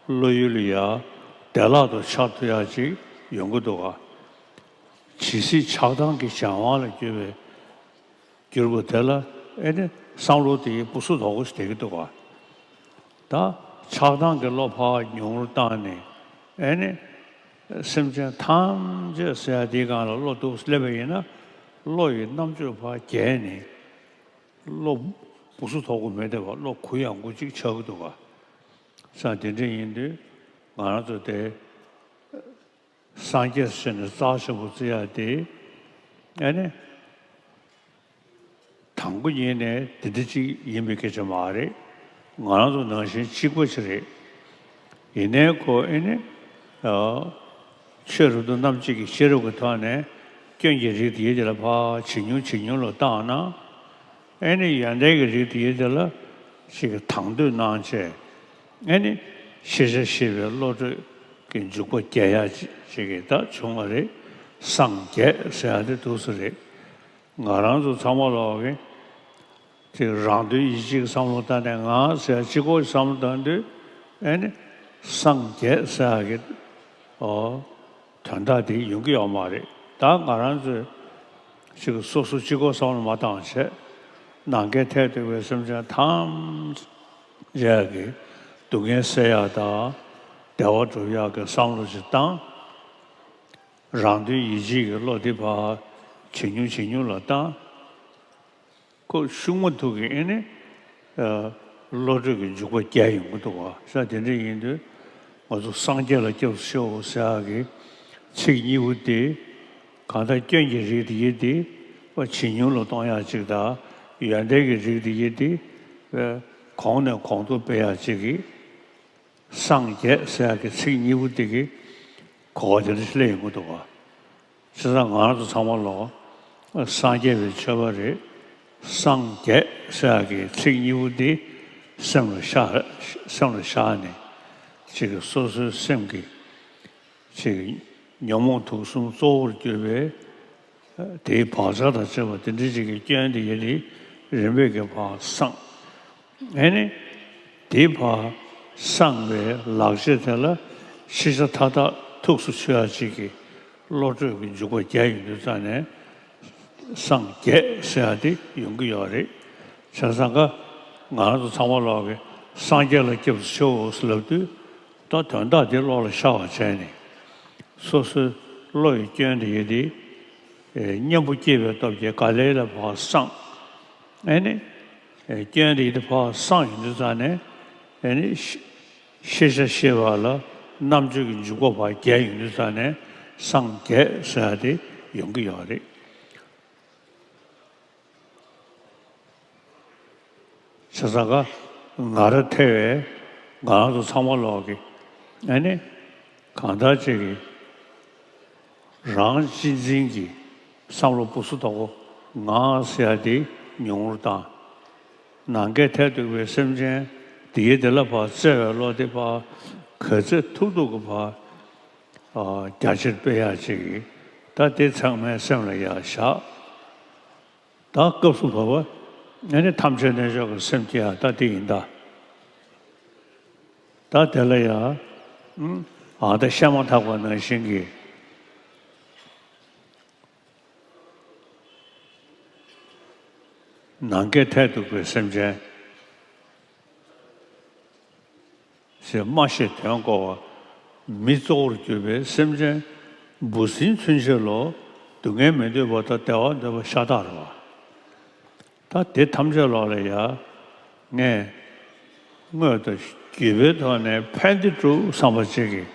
བློ་ཡུལ་ལ་ཡ་ བདེ་བླག་ཏུ་འཆར་ཐུབ་ཡག་ཅིག་ཡོང་གི་འདུག་ག། ཇི་སྲིད་ཆགས་སྡང་གི་གཞན་དབང་ལ་གྱུར་པའི་གྱུར་པ་དེ་ལ་ཨེ་ནི་བསམ་བློ་དེ་སྤུ་སུ་དོག་པོ་ཞིག་བསྡད་ཀྱི་འདུག་ག། ད་ཆགས་སྡང་གི་བློ་ཕར་ཉུང་རུ་བཏང་ནས་ཨེ་ནི་སེམས་ཅན་ཐམས་ཅད་ཟེར་ཡ་དེའི་སྒང་ལ་བློ་གཏུགས་སླེབས་པ་ཡིན་ན། བློ་ཡི་རྣམ་དཔྱོད་ཕར་རྒྱས་ནས་བློ་སྤུ་སུ་དོག་པོ་མེད་བསྡད་པ། བློ་གུ་ཡངས་པོ་ཅིག་ཆགས་ཀྱི་འདུག་ག། ས་དེ་འདྲ་ཡིན་དུས་ང་རང་ཚོ་དེ་སངས་རྒྱས་ཟེར་ནས་རྩ་ཆེན་པོ་བརྩི་ཡ་དེ་ཨེ་ནི་དང་པོ་ཉིད་ནས་དེ་འདྲ་ཅིག་ཡིན་པའི་སྐད་ཆ་མ་རེད། ང་རང་ཚོ་ནང་བཞིན་གཅིག་པ་ཅིག་རེད། ཡིན་ནའི་ཁོ་ཨེ་ནི་ཨ་ཆོས་རབ་ཏུ་རྣམ་འབྱེད་ཀྱི་ཤེས་རབ་ཀྱི་ཐོག་ནས་སྐྱོན་གྱི་རིགས་དེ་དེ་ལ་ཕར་ཇེ་ཉུང་ཇེ་ཉུང་ལ་བཏང་ན། ཨེ་ནི་ཡོན་ཏན་གྱི་རིགས་དེ་དེ་ལ་ཞིག་གི་དང་དོད་གནང་བྱས། ཨེ་ནི་ཤེས་བྱ་ཤེས་པའི་བློ་གྲོས་ཀྱི་འཇུག་པ་རྒྱས་ཡག་ཅིག་གི་ད་བྱུང་བ་རེད། སངས་རྒྱས་ཟེར་ཡག་དེ་འདུག་སེ་རེད། ང་རང་ཚོ་ཚང་མ་ལོག་གི་ཅིག་རང་དོན་ཡིད་བྱེད་ཀྱི་བསམ་བློ་བཏང་ནས་ང་ཟེར་ཡག་གཅིག་པོ་བསམ་བློ་བཏང་དུས་ཨེ་ནི་སངས་རྒྱས་ཟེར་ཡག་གི་ཨོ། དོན་དག་དེ་ཡོང་གི་ཡོད་མ་རེད། ད་ང་རང་ཚོས་ཅིག་སོ་སོ་གཅིག་པོ་བསམ་བློ་མ་བཏང་བྱས། ནམ་མཁའི་མཐས་གཏུགས་པའི་སེམས་ཅན་ཐམས་ཅད་ཀྱི་སྡུག་བསྔལ་སེལ་ཡག་དང་བདེ་བ་སྒྲུབ་ཡག་གི་བསམ་བློ་ཞིག་བཏང་། རང་དོན་ཡིད་བྱེད་ཀྱི་བློ་དེ་ཕར་ཇེ་ཉུང་ཇེ་ཉུང་ལ་བཏང་། ཁོ་ཤུགས་མ་ཐུག་གི་ཨེ་ནི་བློ་གྲོས་ཀྱི་འཇུག་པ་རྒྱས་ཡོང་གི་འདུག་ག། ས་དེ་འདྲ་ཡིན་དུས་ང་ཚོ་སངས་རྒྱས་ལ་སྐྱབས་སུ་མཆིའོ་ཟེར་ཡག་གི་ཚིག་གཉིས་པོ་དེ། གང་ལྟར་སྐྱོན་གྱི་རིགས་དེ་ཡིན་ཏེ་ཇེ་ཉུང་ལ་གཏོང་ཡག་ཅིག་དང་། ཡོན་ཏན་གྱི་རིགས་དེ་ཡིན་ཏེ་གོང་ནས་གོང་དུ་སྤེལ་ཡག་ཅིག་གི། སངས་རྒྱས་ཟེར་ཡག་གི་ཚིག་གཉིས་པོ་དེ་གི་གོ་བ་དེ་འདྲ་ཞིག་སླེབས་ཡོང་གི་འདུག་ག། བྱས་ཙང་ང་རང་ཚོ་ཚང་མ་ལོག་སངས་རྒྱས་པའི་ཆོས་པ་རེད། སངས་རྒྱས་ཟེར་ཡག་གི་ཚིག་གཉིས་པོ་འདི་སེམས་ལ་ཤར། སེམས་ལ་ཤར་ནས་ཅིག་གི་སོ་སོའི་སེམས་ཀྱི་ཅིག་ཉོན་མོངས་དུག་གསུམ་གཙོ་བོར་གྱུར་པའི་དེའི་བག་ཆགས་དང་བཅས་པ་དེ་འདྲ་ཅིག་གི་སྐྱོན་དེ་ཡིན་ཏེ་རིམ་པས་ཀྱི་ཕར་སངས། ཨེ་ནི། དེ་ཕར་སངས་པའི་ལག་རྗེས་དེ་ལ་ཤེས་བྱ་མཐའ་དག་ཐུགས་སུ་ཆུད་ཡག་ཅིག་གི་བློ་གྲོས་ཀྱི་འཇུག་པ་རྒྱས་ཡོང་དུས་ཙང་ནས་སངས་རྒྱས་ཟེར་ཡག་དེ་ཡོང་གི་ཡོད་རེད། བྱས་ཙང་ཀ་ང་རང་ཚོ་ཚང་མ་ལོག་གི་སངས་རྒྱས་ལ་སྐྱབས་སུ་མཆིའོ་ཟེར་ལབ་དུས། ད་དོན་དག་དེ་བློ་ལ་ཤར་བ་བྱས་ནས། སོ་སོའི་བློ་ཡི་སྐྱོན་དེ་ཡིན་ཏེ། ཨེ་གཉེན་པོ་སྐྱེས་པའི་སྟོབས་ཀྱིས་ག་ལེ་ལ་ཕར་སངས། ཨེ་ནི། ཨེ་སྐྱོན་དེ་ཡིན་ཏེ་ཕར་སངས་ཡོང་དུས་ཙང་ནས། ཨེ་ནི། ཤེས་བྱ་ཤེས་པ་ལ་རྣམ་དཔྱོད་ཀྱི་འཇུག་པ་ཕར་རྒྱས་ཡོང་དུས་ཙང་ནས་སངས་རྒྱས་ཟེར་ཡག་དེ་ཡོང་གི་ཡོད་རེད། བྱས་ཙང་ཀ་ང་རང་ཐེ་བའི་ང་རང་ཚོ་ཚང་མ་ལོག་གི་ཨ་ནི་གང་ལྟར་ཅིག་གི་རང་གཅེས་འཛིན་གྱི་བསམ་བློ་སྤུ་སུ་དོག་པོ་ང་ཟེར་ཡག་དེ་ཉུང་རུ་བཏང་། ནམ་མཁའི་མཐས་གཏུགས་པའི་སེམས་ཅན་དེའི་དེ་ལ་ཕར་བརྩེ་བའི་བློ་དེ་ཕར་ག་ཚོད་ཐུབ་ཐུབ་ཀྱི་ཕར་རྒྱ་ཆེར་སྤེལ་ཡག་ཅིག་གི་ད་དེ་ཚང་མའི་སེམས་ལ་ཡར་བཞག། ད་སྐབས་སུ་བབ་པ། ཨ་ནི་ཐམས་ཅད་རྣལ་འབྱོར་གྱི་སེམས་ཀྱི་ཡང་ད་དེ་ཡིན་ད། ད་དེ་ལ་ཡང་། ཨ་ད་བཤད་མ་ཐག་པ་ནང་བཞིན་གྱི། ནམ་མཁའི་མཐས་གཏུགས་པའི་སེམས་ཅན། ཞེས་སྨྲ་ཤེས་དོན་གོ་བ། མི་གཙོ་བོར་གྱུར་པའི་སེམས་ཅན་འབུ་སྲིན་ཚུན་ཆད་ལ་སྡུག་བསྔལ་མི་འདོད་པ་དང་བདེ་བ་འདོད་པ་ཤ་སྟག་རེད་བ། ད་དེ་ཐམས་ཅད་ལོག་ལ་ཡ། ངས་དངོས་དང་བརྒྱུད་པའི་ཐོག་ནས་ཕན་བདེ་སྒྲུབ་བསམ་པ་ཅིག་གིས།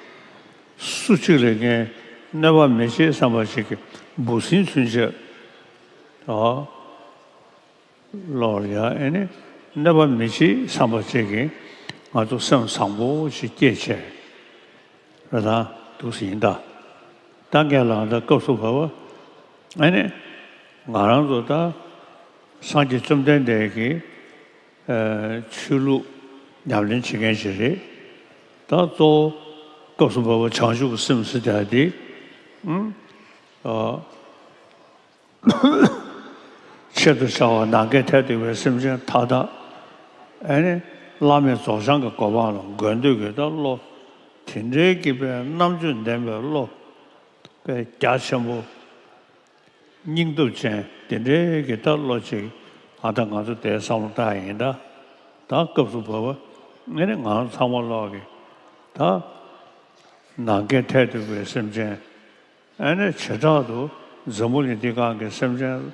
སུ་གཅིག་ལ་ངས་གནོད་པ་མི་བྱེད་བསམ་པ་ཅིག་གིས་འབུ་སྲིན་ཚུན་ཆད། ཨོ། ལོག་ལ་ཡ་ཨེ་ནི་གནོད་པ་མི་བྱེད་བསམ་པ་ཅིག་གིས་ང་ཚོ་སེམས་བཟང་པོ་ཞིག་སྐྱེས་བྱས། རེད་དང་འདུག་སེ་ཡིན་ད། ད་ངས་ལབ་ད་སྐབས་སུ་བབ་པ། ཨེ་ནི་ང་རང་ཚོ་ད་སངས་རྒྱས་བཅོམ་ལྡན་འདས་ཀྱི་ཆོས་ལུགས་ཉམས་ལེན་བྱེད་མཁན་ཞིག་རེད། ད་གཙོ་བོ་སྐབས་སུ་བབ་པ་བྱང་ཆུབ་ཀྱི་སེམས་ཟེར་ཡག་དེ། ཨ། ཆེད་དུ་བྱ་བ་ནམ་མཁའི་མཐས་གཏུགས་པའི་སེམས་ཅན་མཐའ་དག། ཨེ་ནི་བླ་མེད་རྫོགས་བྱང་གི་གོ་འཕང་ལ་འགོད་འདོད་ཀྱི་ད་བློ། དེ་འདྲའི་གི་པའི་རྣམ་དཔྱོད་ལྡན་པའི་བློ་པའི་རྒྱ་ཆེན་པོ། སྙིང་སྟོབས་ཅན་དེ་འདྲའི་གི་ད་བློ་ཅིག་ཨ་ད་ང་ཚོ་དེ་བསམ་བློ་བཏང་ཡིན་ད། ད་སྐབས་སུ་བབ་པ་ཨེ་ནི་ང་ཚང་མ་ལོག་གི་ད་ནམ་མཁའི་མཐས་གཏུགས་པའི་སེམས་ཅན། ཨེ་ནི་བྱེ་བྲག་ཏུ་འཛམ་བུ་གླིང་འདི་སྒང་གི་སེམས་ཅན་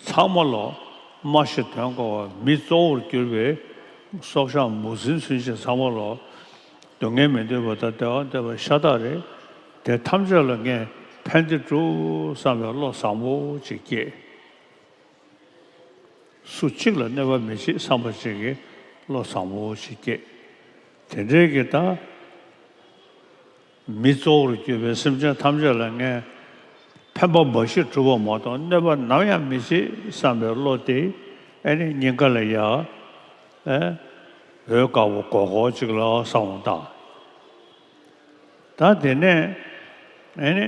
ཚང་མ་ལོ་སྨྲ་ཤེས་དོན་གོ་བ་མི་གཙོ་བོར་གྱུར་པའི་སྲོག་ཆགས་མུ་ཟིན་ཚུན་ཆད་ཚང་མ་ལོ་སྡུག་བསྔལ་མི་འདོད་པ་དང་བདེ་བ་འདོད་པ་ཤ་སྟག་རེད། དེ་ཐམས་ཅད་ལ་ངས་ཕན་བདེ་སྒྲུབ་བསམ་པའི་བློ་བཟང་པོ་ཅིག་སྐྱེས། སུ་གཅིག་ལ་གནོད་པ་མི་བྱེད་བསམ་པ་ཅིག་གི་བློ་བཟང་པོ་ཅིག་སྐྱེས། དེ་འདྲའི་གི་ད། མི་གཙོ་བོར་གྱུར་པའི་སེམས་ཅན་ཐམས་ཅད་ལ་ངས་ཕན་པ་འབའ་ཞིག་སྒྲུབ་པ་མ་གཏོགས་གནོད་པ་ནམ་ཡང་མི་བྱེད་བསམ་པའི་བློ་དེ་ཨེ་ནི་སྙིང་ག་ལ་ཡ་ཨེ་འོད་དཀར་པོ་སྒོར་སྒོར་ཅིག་ལ་བསམ་བློ་བཏང་། ད་དེ་ནས་ཨེ་ནི་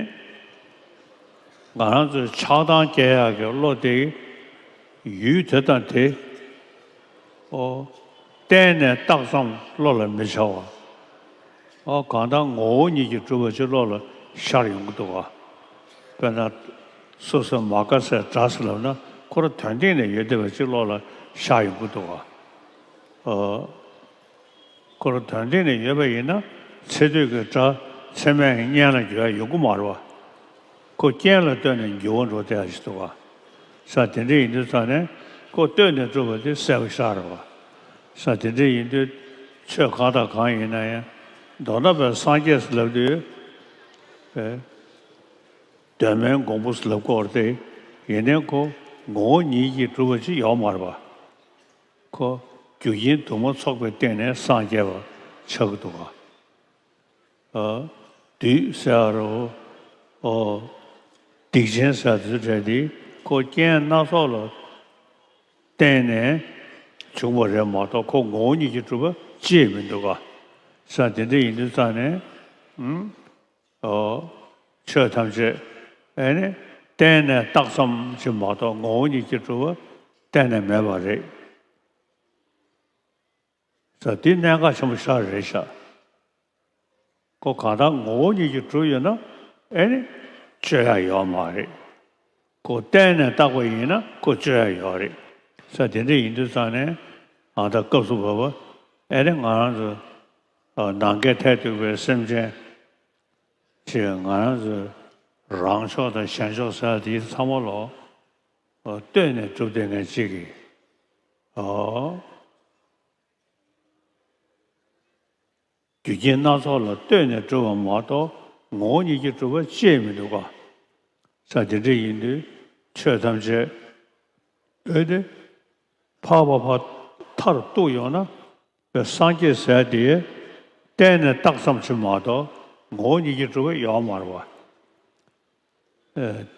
ང་རང་ཚོའི་ཆགས་སྡང་སྐྱེ་ཡག་གི་བློ་དེ་ཡུལ་དེ་དང་དེ། ཨོ། བརྟེན་ནས་བཏགས་ཙམ་བློ་ལ་མི་འཆར་བ། ཨོ་གང་ལྟར་ངོ་བོ་ཉིད་ཀྱིས་གྲུབ་པ་ཅིག་བློ་ལ་ཤར་ཡོང་གི་འདུག་ག་དཔེར་ན། སོ་སོའི་མ་དགའ་སའི་སྒྲ་ཟེར་ལབ་ན་ཁོ་རང་དོན་སྟེང་ནས་ཡོད་བསྡད་པ་ཅིག་བློ་ལ་ཤར་ཡོང་གི་འདུག་ག་ཨོ། ཁོ་རང་དོན་སྟེང་ནས་ཡོད་པ་ཡིན་ན་ཚེ་སྟོད་ཀྱི་སྒྲ་ཚད་མས་སྙན་ལ་འགྱུར་ཡ་ཡོང་གི་མ་རེད་བ། ཁོ་རྐྱེན་ལ་ལྟོས་ནས་འགྱུར་བ་འགྲོ་བསྡད་ཡ་ཞིག་འདུག་ག་ས་དེ་འདྲ་ཡིན་དུས་ཙང་ནས་ཁོ་ལྟོས་ནས་གྲུབ་པ་དེ་གསལ་པོ་ཤར་བ། ས་དེ་འདྲ་ཡིན་དུས་ཆོས་གང་དང་གང་ཡིན་ན་ཡང་མདོར་ན་པའི་སངས་རྒྱས་ཟེར་ལབ་དུས་པའི་གདོད་མའི་མགོན་པོ་ཟེར་ལབ་སྐོར་དེ་ཡིན་ནའི་ཁོ་ངོ་བོ་ཉིད་ཀྱིས་གྲུབ་པ་ཅིག་ཡོད་མ་རེད་པ། ཁོ་རྒྱུ་རྐྱེན་དུ་མ་ཚོགས་པའི་སྟེང་ནས་སངས་རྒྱས་པ་ཆགས་ཀྱི་འདུག་ག་ཨ། བདུད་ཟེར་བ་རོ། ཨོ། སྡིག་ཅན་ཟེར་བ་དེ་ཚོ་གྲས་དེ་ཁོ་རྐྱེན་སྣ་ཚོགས་ལ་བརྟེན་ནས་བྱུང་བ་རེད་མ་གཏོགས་ཁོ་ངོ་བོ་ཉིད་ཀྱིས་གྲུབ་པ་ཅིས་མི་འདུག་ག་ས་དེ་འདྲ་ཡིན་དུས་ཙང་ནས། ཨུམ། ཨོ། ཆོས་ཐམས་ཅད་ཨེ་ནི་བརྟེན་ནས་བཏགས་ཙམ་ཞིག་མ་གཏོགས་ངོ་བོ་ཉིད་ཀྱིས་གྲུབ་པ་གཏན་ནས་མེད་པ་རེད། ས་འདི་གནད་འགག་ཆེན་པོ་ཞིག་རེད་ཤག་ཁོ་གང་ལྟར་ངོ་བོ་ཉིད་ཀྱིས་གྲུབ་ཡོད་ན་ཨེ་ནི་གཅོད་ཡ་ཡོད་མ་རེད། ཁོ་བརྟེན་ནས་བཏགས་པ་ཡིན་ན་ཁོ་གཅོད་ཡ་ཡོད་རེད། ས་དེ་འདྲ་ཡིན་དུས་ཙང་ནས་ཨ་ད་སྐབས་སུ་བབ་པ་ཨེ་ནི་ང་རང་ཚོ་ནམ་མཁའི་མཐས་གཏུགས་པའི་སེམས་ཅན་ཞེས་ང་རང་ཚོ་རང་ཕྱོགས་དང་གཞན་ཕྱོགས་ཟེར་ཡ་དེ་ཚང་མ་ལོ་ལྟོས་ནས་གྲུབ་བསྡད་མཁན་གཅིག་གིས། རྒྱུ་རྐྱེན་སྣ་ཚོགས་ལ་ལྟོས་ནས་གྲུབ་པ་མ་གཏོགས་ངོ་བོ་ཉིད་ཀྱིས་གྲུབ་པ་ཅིས་མི་འདུག་ག་ས་དེ་འདྲ་ཡིན་དུས་ཆོས་ཐམས་ཅད་ཨེ་ནི་འཕགས་པ་ཕར་མཐར་གཏུགས་ཡོང་ན་པའི་སངས་རྒྱས་ཟེར་དེ་བརྟེན་ནས་བཏགས་ཙམ་ཞིག་མ་གཏོགས་ངོ་བོ་ཉིད་ཀྱིས་གྲུབ་པ་ཡོད་མ་རེད་བ།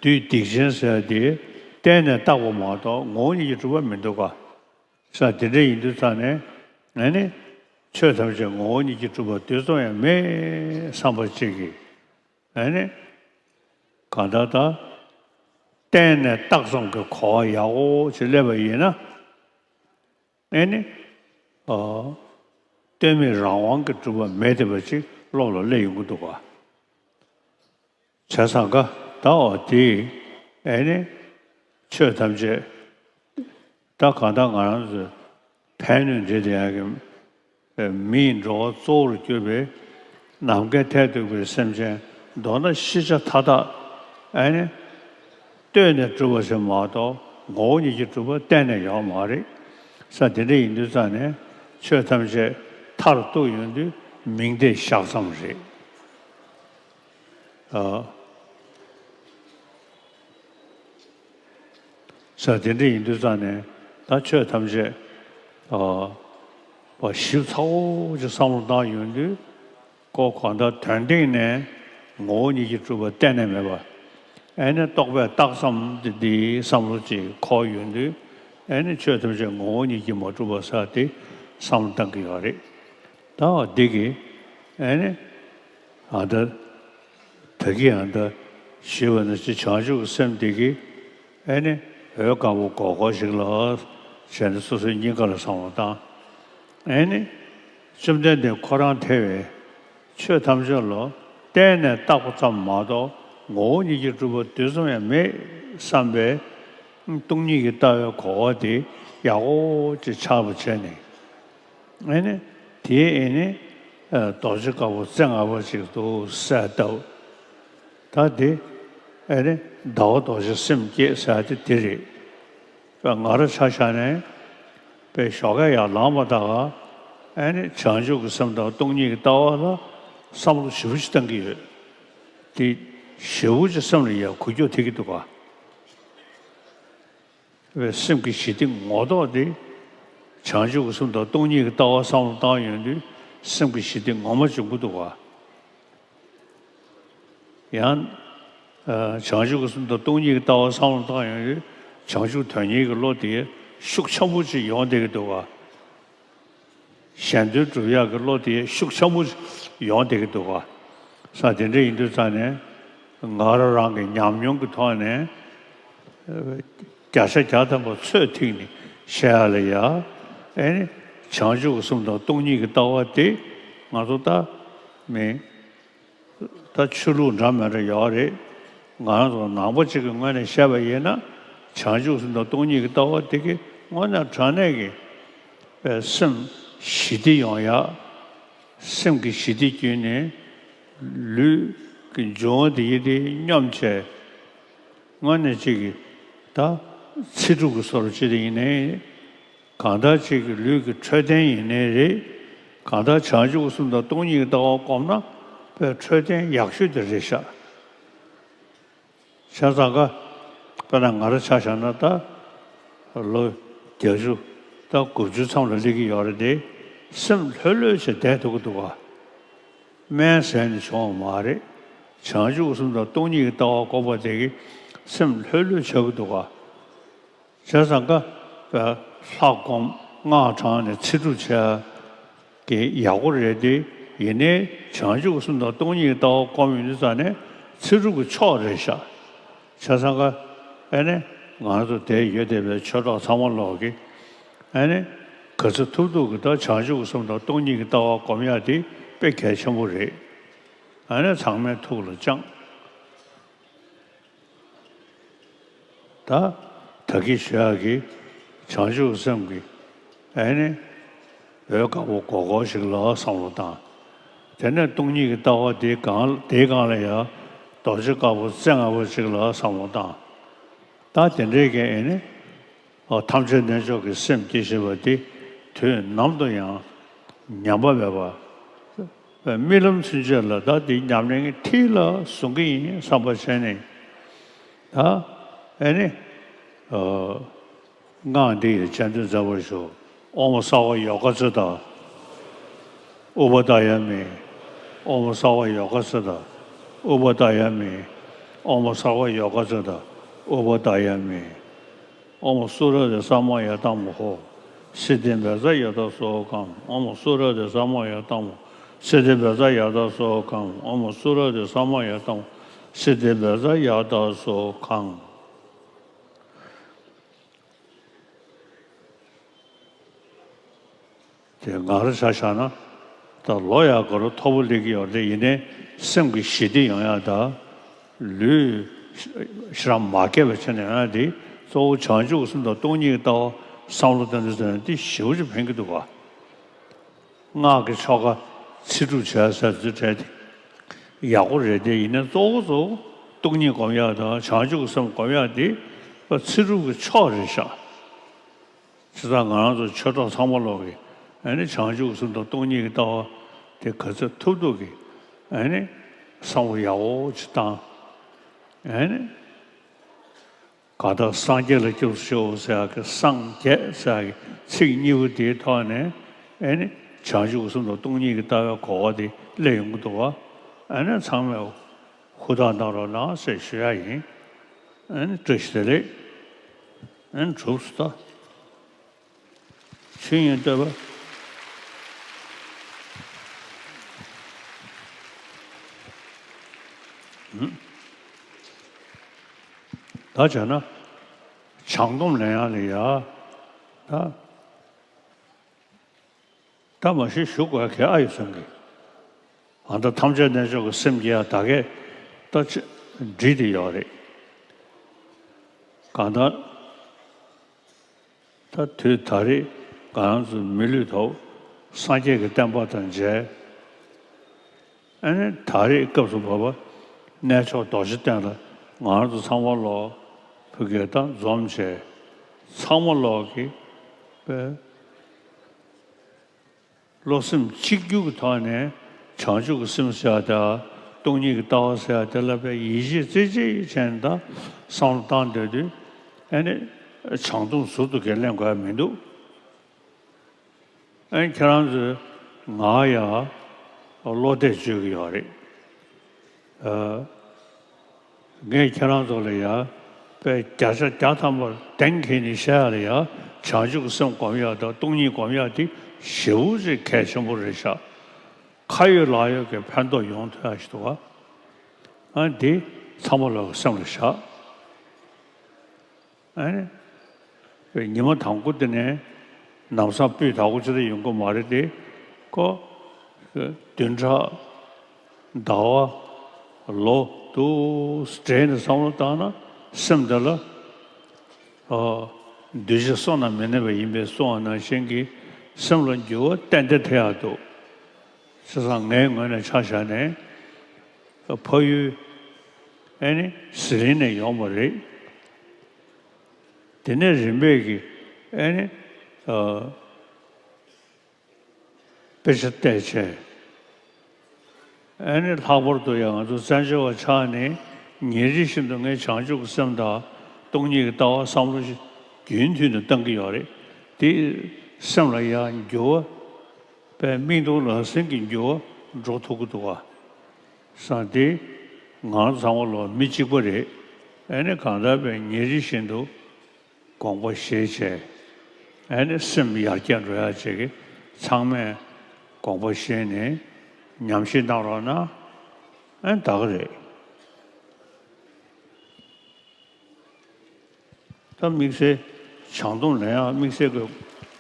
བདུད་སྡིག་ཅན་ཟེར་དེ་བརྟེན་ནས་བཏགས་པ་མ་གཏོགས་ངོ་བོ་ཉིད་ཀྱིས་གྲུབ་པ་མི་འདུག་ག་ས་དེ་འདྲ་ཡིན་དུས་ཙང་ནས་ཨེ་ནི་ཆོས་ཐམས་ཅད་ངོ་བོ་ཉིད་ཀྱིས་གྲུབ་པ་དུས་གསུམ་ཡང་མེད་བསམ་པ་གཅིག་གིས་ཨེ་ནི་གང་ལྟར་ད་བརྟེན་ནས་བཏགས་ཙམ་གྱི་གོ་བ་ཡག་པོ་ཅིག་སླེབས་པ་ཡིན་ན། ཨེ་ནི། ཨོ། ལྟོས་མེད་རང་དབང་གིས་གྲུབ་པ་མེད་བསྡད་པ་ཅིག་བློ་ལ་སླེབས་ཡོང་གི་འདུག་ག་བྱས་ཙང་ཀ་ད་འོ་དེ་ཨེ་ནི། ཆོས་ཐམས་ཅད་ད་གང་ལྟར་ང་རང་ཚོས་ཕན་གནོད་འདྲེས་བསྡད་ཡག་གི་མི་ཡི་འགྲོ་བ་གཙོ་བོར་གྱུར་པའི་ནམ་མཁའི་མཐས་གཏུགས་པའི་སེམས་ཅན་མདོར་ན་ཤེས་བྱ་མཐའ་དག་ཨེ་ནི། ལྟོས་ནས་གྲུབ་པ་ཞིག་མ་གཏོགས་ངོ་བོ་ཉིད་ཀྱིས་གྲུབ་པ་གཏན་ནས་ཡོད་མ་རེད། ས་དེ་འདྲ་ཡིན་དུས་ཙང་ནས་ཆོས་ཐམས་ཅད་མཐར་གཏུགས་ཡོང་དུས་མིང་དེ་བཞག་ཙམ་རེད། ཨ། ས་དེ་འདྲ་ཡིན་དུས་ཙང་ནས་ད་ཆོས་ཐམས་ཅད་ཨ། བ་ཞིབ་ཚགས་པོ་ཅིག་བསམ་བློ་བཏང་ཡོང་དུས། ཁོ་གང་ལྟར་དོན་སྟེང་ནས་ངོ་བོ་ཉིད་ཀྱིས་གྲུབ་པ་གཏན་ནས་མེད་པ། ཨེ་ནི་རྟོག་པས་བཏགས་ཙམ་དེ་འདིའི་བསམ་བློ་ཅིག་འཁོར་ཡོང་དུས། ཨེ་ནི་ཆོས་ཐམས་ཅད་ངོ་བོ་ཉིད་ཀྱིས་མ་གྲུབ་པ་ཟེར་དེ་བསམ་བློ་བཏང་གི་ཡོད་རེད། ད་འདི་གི་ཨེ་ནི་ཨ་ད་ད་གི་ཨ་ད་ཞུས་པ་ནང་བཞིན་བྱང་ཆུབ་ཀྱི་སེམས་འདི་གི་ཨེ་ནི་འོད་དཀར་པོ་སྒོར་སྒོར་ཞིག་ལ་བྱས་ནས་སོ་སོའི་སྙིང་ག་ལ་བསམ་བློ་བཏང་། ཨེ་ནི་བཅོམ་ལྡན་འདས་ཁོ་རང་ཐེ་བའི་ ཆོས་ཐམས་ཅད་ལ་བརྟེན་ནས་བཏགས་པ་ཙམ་མ་གཏོགས་ངོ་བོ་ཉིད་ཀྱིས་གྲུབ་པ་དུས་ཙམ་ཡང་མེད་བསམ་པའི་སྟོང་ཉིད་ཀྱི་ལྟ་བའི་གོ་བ་དེ་ཡག་པོ་ཅིག་ཆགས་པ་བྱས་ནས། ཨེ་ནི། དེའི་ཨེ་ནི། རྡོ་རྗེ་དཀར་པོ་རྩེ་ལྔ་པ་ཅིག་ཏུ་གསལ་བཏབ། ད་དེ་ཨེ་ནི་ཟླ་བ་རྡོ་རྗེ་སེམས་བསྐྱེད་ཟེར་ཡ་དེ་དེ་རེད། པའི་ང་རང་ཆ་བཞག་ནས་པའི་ཞོགས་ཀས་ཡར་ལངས་པ་དང་། ཨེ་ནི་བྱང་ཆུབ་ཀྱི་སེམས་དང་སྟོང་ཉིད་ཀྱི་ལྟ་བ་ལ་བསམ་བློ་ཞེ་པོ་ཅིག་བཏང་གི་ཡོད། དེ་ཞེ་པོ་ཅིག་སེམས་ལ་ཡར་འགུལ་སྐྱོད་ཐེབས་ཀྱི་འདུག་ག། པའི་སེམས་ཀྱི་ཞི་བདེ་ངོ་ཐོག་དེ་བྱང་ཆུབ་ཀྱི་སེམས་དང་སྟོང་ཉིད་ཀྱི་ལྟ་བ་བསམ་བློ་བཏང་ཡོང་དུས་སེམས་ཀྱི་ཞི་བདེ་ངོ་མ་འབྱུང་གི་འདུག་ག། ཡང་། ཨ། བྱང་ཆུབ་ཀྱི་སེམས་དང་སྟོང་ཉིད་ཀྱི་ལྟ་བ་བསམ་བློ་བཏང་ཡོང་དུས་བྱང་ཆུབ་དོན་གཉེར་གྱི་བློ་དེ་ཤུགས་ཆེན་པོ་ཅིག་ཡོང་བསྡད་ཀྱི་འདུག་ག། གཞན་དོན་སྒྲུབ་ཡག་གི་བློ་དེ་ཤུགས་ཆེན་པོ་ཅིག་ཡོང་བསྡད་ཀྱི་འདུག་ག། ས་དེ་འདྲ་ཡིན་དུས་ཙང་ནས་ང་རང་རང་གི་ཉམས་མྱོང་གི་ཐོག་ནས་བརྒྱ་ཆ་བརྒྱ་ཐམ་པ་ཚོད་ཐིག་ནས་བཤད་ཡ་ལ་ཡ། ཨེ་ནི་བྱང་ཆུབ་ཀྱི་སེམས་དང་སྟོང་ཉིད་ཀྱི་ལྟ་བ་དེ་ང་ཚོ་ད་མི། ད་ཆོས་ལུགས་འདྲ་མི་འདྲ་ཡོད་རེད། ང་རང་ཚོ་ནང་པ་གཅིག་གི་ངོས་ནས་བཤད་པ་ཡིན་ན། བྱང་ཆུབ་སེམས་དང་སྟོང་ཉིད་ཀྱི་ལྟ་བ་དེ་གི་དངོས་གནས་དྲང་གནས་ཀྱི་པའི་སེམས་ཞི་བདེ་ཡོང་ཡག། སེམས་ཀྱི་ཞི་བདེ་བརྒྱུད་ནས་ལུས་ཀྱི་འབྱུང་བ་དེ་ཡི་དེ་སྙོམས་བྱས། དངོས་གནས་གཅིག་གི་ད་ཚེ་སྒྲུབ་ཀྱི་བཟོ་འདྲ་ཅིག་དེ་ཡིན་ནའི། གང་ལྟར་ཅིག་གི་ལུས་ཀྱི་འཕྲོད་བསྟེན་ཡིན་ནའི་རེད། གང་ལྟར་བྱང་ཆུབ་ཀྱི་སེམས་དང་སྟོང་ཉིད་ཀྱི་ལྟ་བ་བསྒོམས་ན་པའི་འཕྲོད་བསྟེན་ཡག་ཤོས་དེ་རེད་ཤག། བྱས་ཙང་ཀ། དཔེར་ན་ང་རང་ཆ་བཞག་ན་ད། ལོ་བརྒྱད་ཅུ་ད་དགུ་བཅུ་མཚམས་ལ་སླེབས་ཀྱི་ཡོད་རེད་དེ། སེམས་ལྷོད་ལྷོད་བྱས་བསྡད་ཐུབ་ཀྱི་འདུག་ག། སྨན་ཟས་ནས་བྱུང་བ་མ་རེད། བྱང་ཆུབ་སེམས་དང་སྟོང་ཉིད་ཀྱི་ལྟ་བ་བསྒོམ་པ་དེ་གིས་སེམས་ལྷོད་ལྷོད་ཆགས་ཀྱི་འདུག་ག། བྱས་ཙང་ཀ། ལྷ་སྒོམ་སྔགས་བགྲངས་ནས་ཚེ་སྒྲུབ་བྱས་ཀྱི་ཡག་པོ་རེད་དེ། ཡིན་ནའི་བྱང་ཆུབ་སེམས་དང་སྟོང་ཉིད་ཀྱི་ལྟ་བ་བསྒོམ་ཡོང་དུས་ཙང་ནས་ཚེ་སྒྲུབ་ཀྱི་མཆོག་རེད་ཤག། བྱས་ཙང་ཀ། ཨེ་ནི། ང་ཚོ་དེ་ཡོད་བསྡད་པའི་ཆོས་གྲོགས་ཚང་མ་ལོག་གི། ཨེ་ནི། ག་ཚོད་ཐུབ་ཐུབ་ཀྱི་ད་བྱང་ཆུབ་ཀྱི་སེམས་དང་སྟོང་ཉིད་ཀྱི་ལྟ་བ་སྒོམ་ཡག་དེ་དཔེ་གལ་ཆེན་པོ་རེད། ཨེ་ནི་ཚང་མའི་ཐུགས་ལ་བཅངས། ད། ད་གིན་ཞུ་ཡག་གི། བྱང་ཆུབ་སེམས་ཀྱི། ཨེ་ནི། འོད་དཀར་པོ་སྒོར་སྒོར་ཞིག་ལ་བསམ་བློ་བཏང་། དེ་ནས་སྟོང་ཉིད་ཀྱི་ལྟ་བ་དེའི་སྒང་དེའི་སྒང་ལ་ཡང་རྡོ་རྗེ་དཀར་པོ་རྩེ་ལྔ་པོ་ཞིག་ལ་བསམ་བློ་བཏང་། ད་དེ་འདྲའི་གི་ཨེ་ནི། ཨ། ཐམས་ཅད་རྣལ་འབྱོར་གྱི་སེམས་བསྐྱེད་ཤེས་པ་དེ་དུས་ནམ་དུ་ཡང་ཉམས་པ་མེད་པ། རྨི་ལམ་ཚུན་ཆད་ལ་ད་འདི་ཉམས་ལེན་གྱི་མཐིལ་ལ་བཟུང་གི་ཡིན་བསམ་པ་བྱས་ནས། ད་ཨེ་ནི། ཨ། སྔགས་འདི་ཡི་སྤྱན་ལྡན་མཛད་པར་ཞུ། ཨོཾ་སརྦ་ཡོ་ག་ཙིཏྟ་ཨུ་པ་དཱ་ཡ་མི། ཨོཾ་སརྦ་ཡོ་ག་ཙིཏྟ་ཨུ་པ་དཱ་ཡ་མི། ཨོཾ་སརྦ་ཡོ་ག་ཙིཏྟ་ཨུ་པ་དཱ་ཡ་མི། ཨོཾ་སུ་ར་ཏེ་ས་མ་ཡ་ཏཾ་ཧོ། སིདྡྷི་བཛྲ་ཡ་ད་སོ་ཁཾ། ཨོཾ་སུ་ར་ཏེ་ས་མ་ཡ་ཏཾ་ཧོ། སིདྡྷི་བཛྲ་ཡ་ད་སོ་ཁཾ། ཨོཾ་སུ་ར་ཏེ་ས་མ་ཡ་ཏཾ་ཧོ། སིདྡྷི་བཛྲ་ཡ་ད་སོ་ཁཾ། དེ་ང་རང་ཆ་བཞག་ན། ད་ལོ་ཡག་ག་རུ་མཐོ་པོ་སླེབས་ཀྱི་ཡོད་རེད། ཡིན་ནའི་སེམས་ཀྱི་ཞི་བདེ་ཡོང་ཡག་དང་། ལུས་ཞེ་དྲག་མ་སྐྱེས་པ་བྱས་ནས་ཡོང་ཡག་དེ་གཙོ་བོ་བྱང་ཆུབ་སེམས་དང་སྟོང་ཉིད་ཀྱི་ལྟ་བ་བསམ་བློ་བཏང་དུས་ཙམ་ནས་དེ་ཞེ་པོ་ཅིག་ཕན་གྱི་འདུག་ག། སྔགས་ཀྱི་ཆོ་ག་ཚེ་སྒྲུབ་བྱས་ཟེར་དུས་བྲལ་ཏེ་ཡག་པོ་རེད་དེ། ཡིན་ནའི་གཙོ་བོ་གཙོ་བོ་སྟོང་ཉིད་སྒོམ་ཡག་དང་བྱང་ཆུབ་ཀྱི་སེམས་སྒོམ་ཡག་དེ་ཚེ་སྒྲུབ་ཀྱི་མཆོག་རེད་ཤག། བྱས་ཙང་ང་རང་ཚོ་ཆོས་གྲོགས་ཚང་མ་ལོག་གི། ཨ་ནི་བྱང་ཆུབ་སེམས་དང་སྟོང་ཉིད་ཀྱི་ལྟ་བ་དེ་ག་ཚོད་ཐུབ་ཐུབ་ཀྱི། ཨ་ནི་བསམ་བློ་ཡག་པོ་ཅིག་བཏང་། ཨ་ནི་གང་ལྟར་སངས་རྒྱས་ལ་སྐྱབས་སུ་མཆིའོ་ཟེར་ཡག་གི་སངས་རྒྱས་ཟེར་ཡག་གི་ཚིག་གཉིས་པོ་དེའི་ཐོག་ནས། ཨ་ནི་བྱང་ཆུབ་སེམས་དང་སྟོང་ཉིད་ཀྱི་ལྟ་བའི་གོ་བ་དེ་སླེབས་ཡོང་གི་འདུག་བ། ཨ་ནི་ཚང་མས་ཧུར་ཐག་གནང་རོགས་གནང་ཟེར་ཞུ་ཡག་ཡིན། ཨ་ནི་བཀྲ་ཤིས་བདེ་ལེགས། ཨ་ནི་གྲུབ་སོང་ད། ཆོས་དབྱིངས་བསྟོད་པ། ཨུམ། ད་བྱས་ན། བྱང་སྡོམ་ལེན་ཡག་ལ་ཡ། ད། ད་མ་གཞི་ཞུ་དགོས་གལ་ཨ་ཡོད་བསམ་གི། ཨ་ད་ཐམས་ཅད་རྣལ་འབྱོར་གྱི་སེམས་ཀྱིས་ཡང་ད་གས་ད་ཅི་འདྲིས་ཏེ་ཡོད་རེད། གང་ལྟར་ད་དུས་ད་རེས་ང་རང་ཚོ་མི་ལུས་ཐོབ། སངས་རྒྱས་ཀྱི་བསྟན་པ་དང་མཇལ། ཨ་ནི་ད་རེས་སྐབས་སུ་བབ་པ་གནས་མཆོག་རྡོ་རྗེ་གདན་ལ་ང་རང་ཚོ་ཚང་མ་ལོག་ཕ་གིར་ད་འཛོམས་བྱས། ཚང་མ་ལོག་གིས་པའི་བློ་སེམས་གཅིག་གྱུར་གྱི་ཐོག་ནས་བྱང་ཆུབ་ཀྱི་སེམས་ཟེར་ཡ་དང་སྟོང་ཉིད་ཀྱི་ལྟ་བ་ཟེར་ཡ་དེ་ལ་དཔེ་ཡིད་ཆེས་རྩེ་གཅིག་བྱས་ནས་ད་བསམ་བློ་བཏང་སྡོད་དུས། ཨ་ནི་བྱང་སྡོམ་ཟུར་དུ་གས་ལེན་དགོས་ཡ་མི་འདུག་ཨ་ནི་ཁྱེད་རང་ཚོས་ང་ཡ་བློ་གཏད་བཅོལ་གྱི་ཡོད་རེད། ཨ། ངས་ཁྱེད་རང་ཚོ་ལ་ཡ་དཔེ་བརྒྱ་ཆ་བརྒྱ་ཐམ་པ་གདེང་འཁེལ་ནས་བཤད་ཡ་ལ་ཡ། བྱང་ཆུབ་ཀྱི་སེམས་སྒོམ་ཡ་དང་སྟོང་ཉིད་སྒོམ་ཡ་དེ་ཞེ་པོ་ཅིག་གལ་ཆེན་པོ་རེད་ཤག་ཁ་ཡོད་ལག་ཡོད་ཀྱི་ཕན་ཐོགས་ཡོང་ཐུབ་ཡ་ཞིག་འདུག་ག་ཨ་འདི་ཚང་མ་ལོག་གི་སེམས་ལ་བཞག་ཨ་ནི། ཉི་མ་དང་པོ་དེ་ནས་ལམ་སང་སྤུས་དག་པོ་ཅི་འདྲ་ཡོང་གི་མ་རེད་དེ། ཁོ་བདུན་ཕྲག་ཟླ་བ་ལོ་དུ་སྤྲད་ནས་བསམ་བློ་བཏང་ན་སེམས་དེ་ལ་ཨ་འདུས་བྱས་བསོད་ནམས་མི་གནས་པ་ཡིན་པས་གསུངས་པ་ནང་བཞིན་གྱི་སེམས་ལ་འགྱུར་བ་ཏན་ཏན་ཐེབས་ཡག་འདུག་བྱས་ཙང་ངའི་ངོས་ནས་ཆ་བཞག་ནས་ཕ་ཡུལ་ཨ་ནི་ཟི་ལིང་ནས་ཡོང་བ་རེད། དེ་ནས་རིམ་པས་ཀྱིས་ཨ་ནི་ཨ་དཔེ་ཆ་བལྟས་བྱས། ཨ་ནི་ལྷག་པར་དུ་ཡང་ང་ཚོ་བཙན་བྱོལ་བ་ཆགས་ནས་ཉིན་རེ་བཞིན་དུ་ངས་བྱང་ཆུབ་ཀྱི་སེམས་དང་སྟོང་ཉིད་ཀྱི་ལྟ་བ་བསམ་བློ་ཞིག་རྒྱུན་མཐུད་དུ་བཏང་གི་ཡོད་རེད། དེ་སེམས་ལ་ཡང་འགྱུར་བ་པའི་མིག་མཐོང་ལག་ཟིན་གྱི་འགྱུར་བ་འགྲོ་ཐུབ་ཀྱི་འདུག་ག་བསམ་སྟེ། ང་རང་ཚང་མ་ལོ་མི་གཅིག་པ་རེད། ཨ་ནི་གང་ལྟར་བས་ཉིན་རེ་བཞིན་དུ་དགོངས་པ་བཞེས་བྱས། ཨ་ནི་སེམས་ཡར་རྒྱས་འགྲོ་ཡག་ཅིག་གི་ཚང་མས་དགོངས་པ་བཞེས་ནས་ཉམས་ཞིབ་གནང་རོགས་གནང་། ཨ་ནི་ད་ག་རེད། ད་དམིགས་བསལ་བྱང་སྡོམ་ལེན་ཡག་དམིགས་བསལ་དགོས་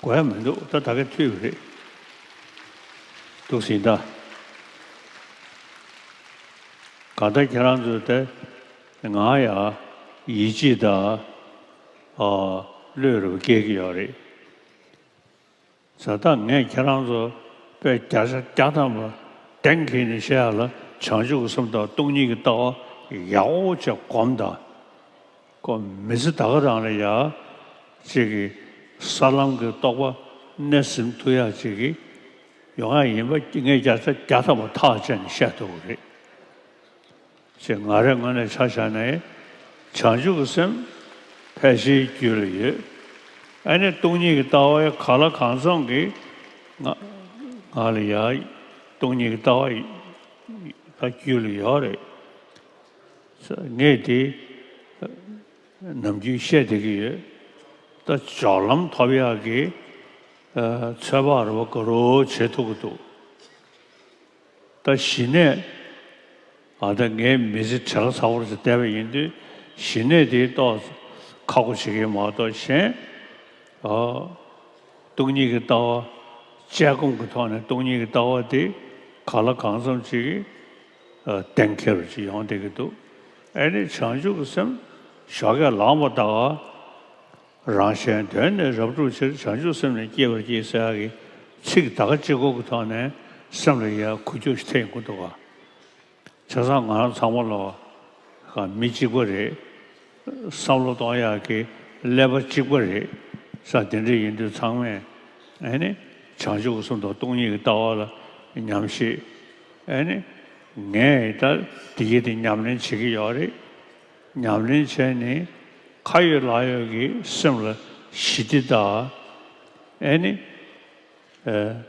དགོས་ཡ་མི་འདུག་ད་ད་ག་འཐུས་པ་རེད། འདུག་སེ་ཡིན་ད། གང་ལྟར་ཁྱེད་རང་ཚོས་དེ་ང་ཡ་ཡིད་ཆེས་དང་ཨ་བློས་རུ་སྐྱེལ་གྱི་ཡོད་རེད། བྱས་ཙང་ངས་ཁྱེད་རང་ཚོ་དཔེ་བརྒྱ་ཆ་བརྒྱ་ཐམ་པ་གདེང་འཁེལ་ནས་བཤད་ཡ་ལ་བྱང་ཆུབ་ཀྱི་སེམས་དང་སྟོང་ཉིད་ཀྱི་ལྟ་བ་ཡག་པོ་བྱས་སྒོམ་དང་། ཁོ་མི་ཚེ་ད་ག་རང་ལ་ཡ་ཅིག་གི་ས་ལམ་གྱི་རྟོགས་པ་སྣེ་ཟིན་ཐུབ་ཡ་ཅིག་གི་ཡོང་ཡ་ཡིན་པ་ངས་བརྒྱ་ཆ་བརྒྱ་ཐམ་པ་ཐག་བཅད་ནས་བཤད་ཐུབ་ཀྱི་རེད། ཅེས་ང་རའི་ངོས་ནས་ཆ་བཞག་ན། བྱང་ཆུབ་ཀྱི་སེམས་ཕལ་ཆེར་རྒྱུད་ལ་ཡོད། ཨ་ནི་སྟོང་ཉིད་ཀྱི་ལྟ་བ་གང་ལ་གང་འཚམ་གྱིས་ང་ང་ལ་ཡ་སྟོང་ཉིད་ཀྱི་ལྟ་བ་ད་རྒྱུད་ལ་ཡོད་རེད། ངས་དེ་ནམ་རྒྱུན་བཤད་བསྡད་ཀྱི་ཡོད། ད་སྦྱོར་ལམ་ཐོབ་ཡག་གི་ཚོད་དཔག་རེ་བ་ག་རེ་བྱེད་ཐུབ་ཀྱི་འདུག་ད་གཞི་གནས། ཨ་ད་ངའི་མི་ཚེ་བྲེལ་ཚ་པོར་བལྟས་པ་ཡིན་དུས་གཞི་གནས་དེ་ཏོག་ཁག་པོ་བྱེད་ཀྱི་མ་གཏོགས་གཞན། ཨ་སྟོང་ཉིད་ཀྱི་ལྟ་བ། དཔྱད་སྒོམ་གྱི་ཐོག་ནས་སྟོང་ཉིད་ཀྱི་ལྟ་བ་དེ་གང་ལ་གང་འཚམ་ཅིག་གིས་ཨ་གཏན་འཁེལ་བ་ཅིག་ཡོང་བསྡད་ཀྱི་འདུག་ཨ་ནི་བྱང་ཆུབ་ཀྱི་སེམས་ཞོགས་ཀས་ལངས་པ་དང་། རང་གཞན་དོན་ནི་རབ་བསྒྲུབ་ཕྱིར། བྱང་ཆུབ་སེམས་ནི་བསྐྱེད་པར་བགྱི་ཟེར་ཡག་གི་ཚིག་ད་ག་གཅིག་པོ་གི་ཐོག་ནས་སེམས་ལ་ཡ་འགུལ་སྐྱོད་ཞིག་ཐེབས་ཡོང་གི་འདུག་ག་བྱས་ཙང་ང་རང་ཚང་མ་ལོ་ག་མི་གཅིག་པ་རེད། བསམ་བློ་གཏོང་ཡག་གི་ཀླད་པ་གཅིག་པ་རེད། ས་དེ་འདྲ་ཡིན་དུས་ཚང་མས་ཨ་ནི་བྱང་ཆུབ་ཀྱི་སེམས་དང་སྟོང་ཉིད་ཀྱི་ལྟ་བ་ལ་ཉམས་ཞིབ། ཨ་ནི་ངས་ད་དེ་གི་དེ་ཉམས་ལེན་བྱེད་ཀྱི་ཡོད་རེད། ཉམས་ལེན་བྱས་ནས་ཁ་ཡོད་ལག་ཡོད་ཀྱི་སེམས་ལ་ཞི་བདེ་དང་། ཨེ་ནི། ཨེ།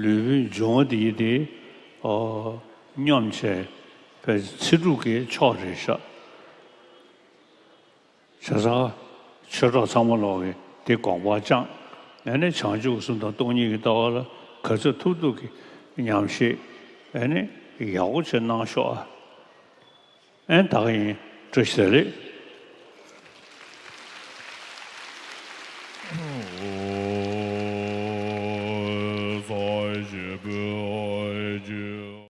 ལུས་པོའི་འབྱུང་བ་དེ་ཡི་དེ། ཨོ། སྙོམས་བྱས་པའི་ཚེ་སྒྲུབ་ཀྱི་མཆོག་རེད་ཤག་བྱས་ཙང་། ཆོས་གྲོགས་ཚང་མ་ལོག་གིས་དེ་དགོངས་པ་བཅངས། ཨེ་ནི་བྱང་ཆུབ་སེམས་དང་སྟོང་ཉིད་ཀྱི་ལྟ་བ་ལ་ག་ཚོད་ཐུབ་ཐུབ་ཀྱི་ཉམས་ཞིབ་ཨེ་ནི་ཡག་པོ་བྱས་གནང་ཤོག་ཨ། ཨེ་ད་ག་ཡིན། བཀྲ་ཤིས་བདེ་ལེགས།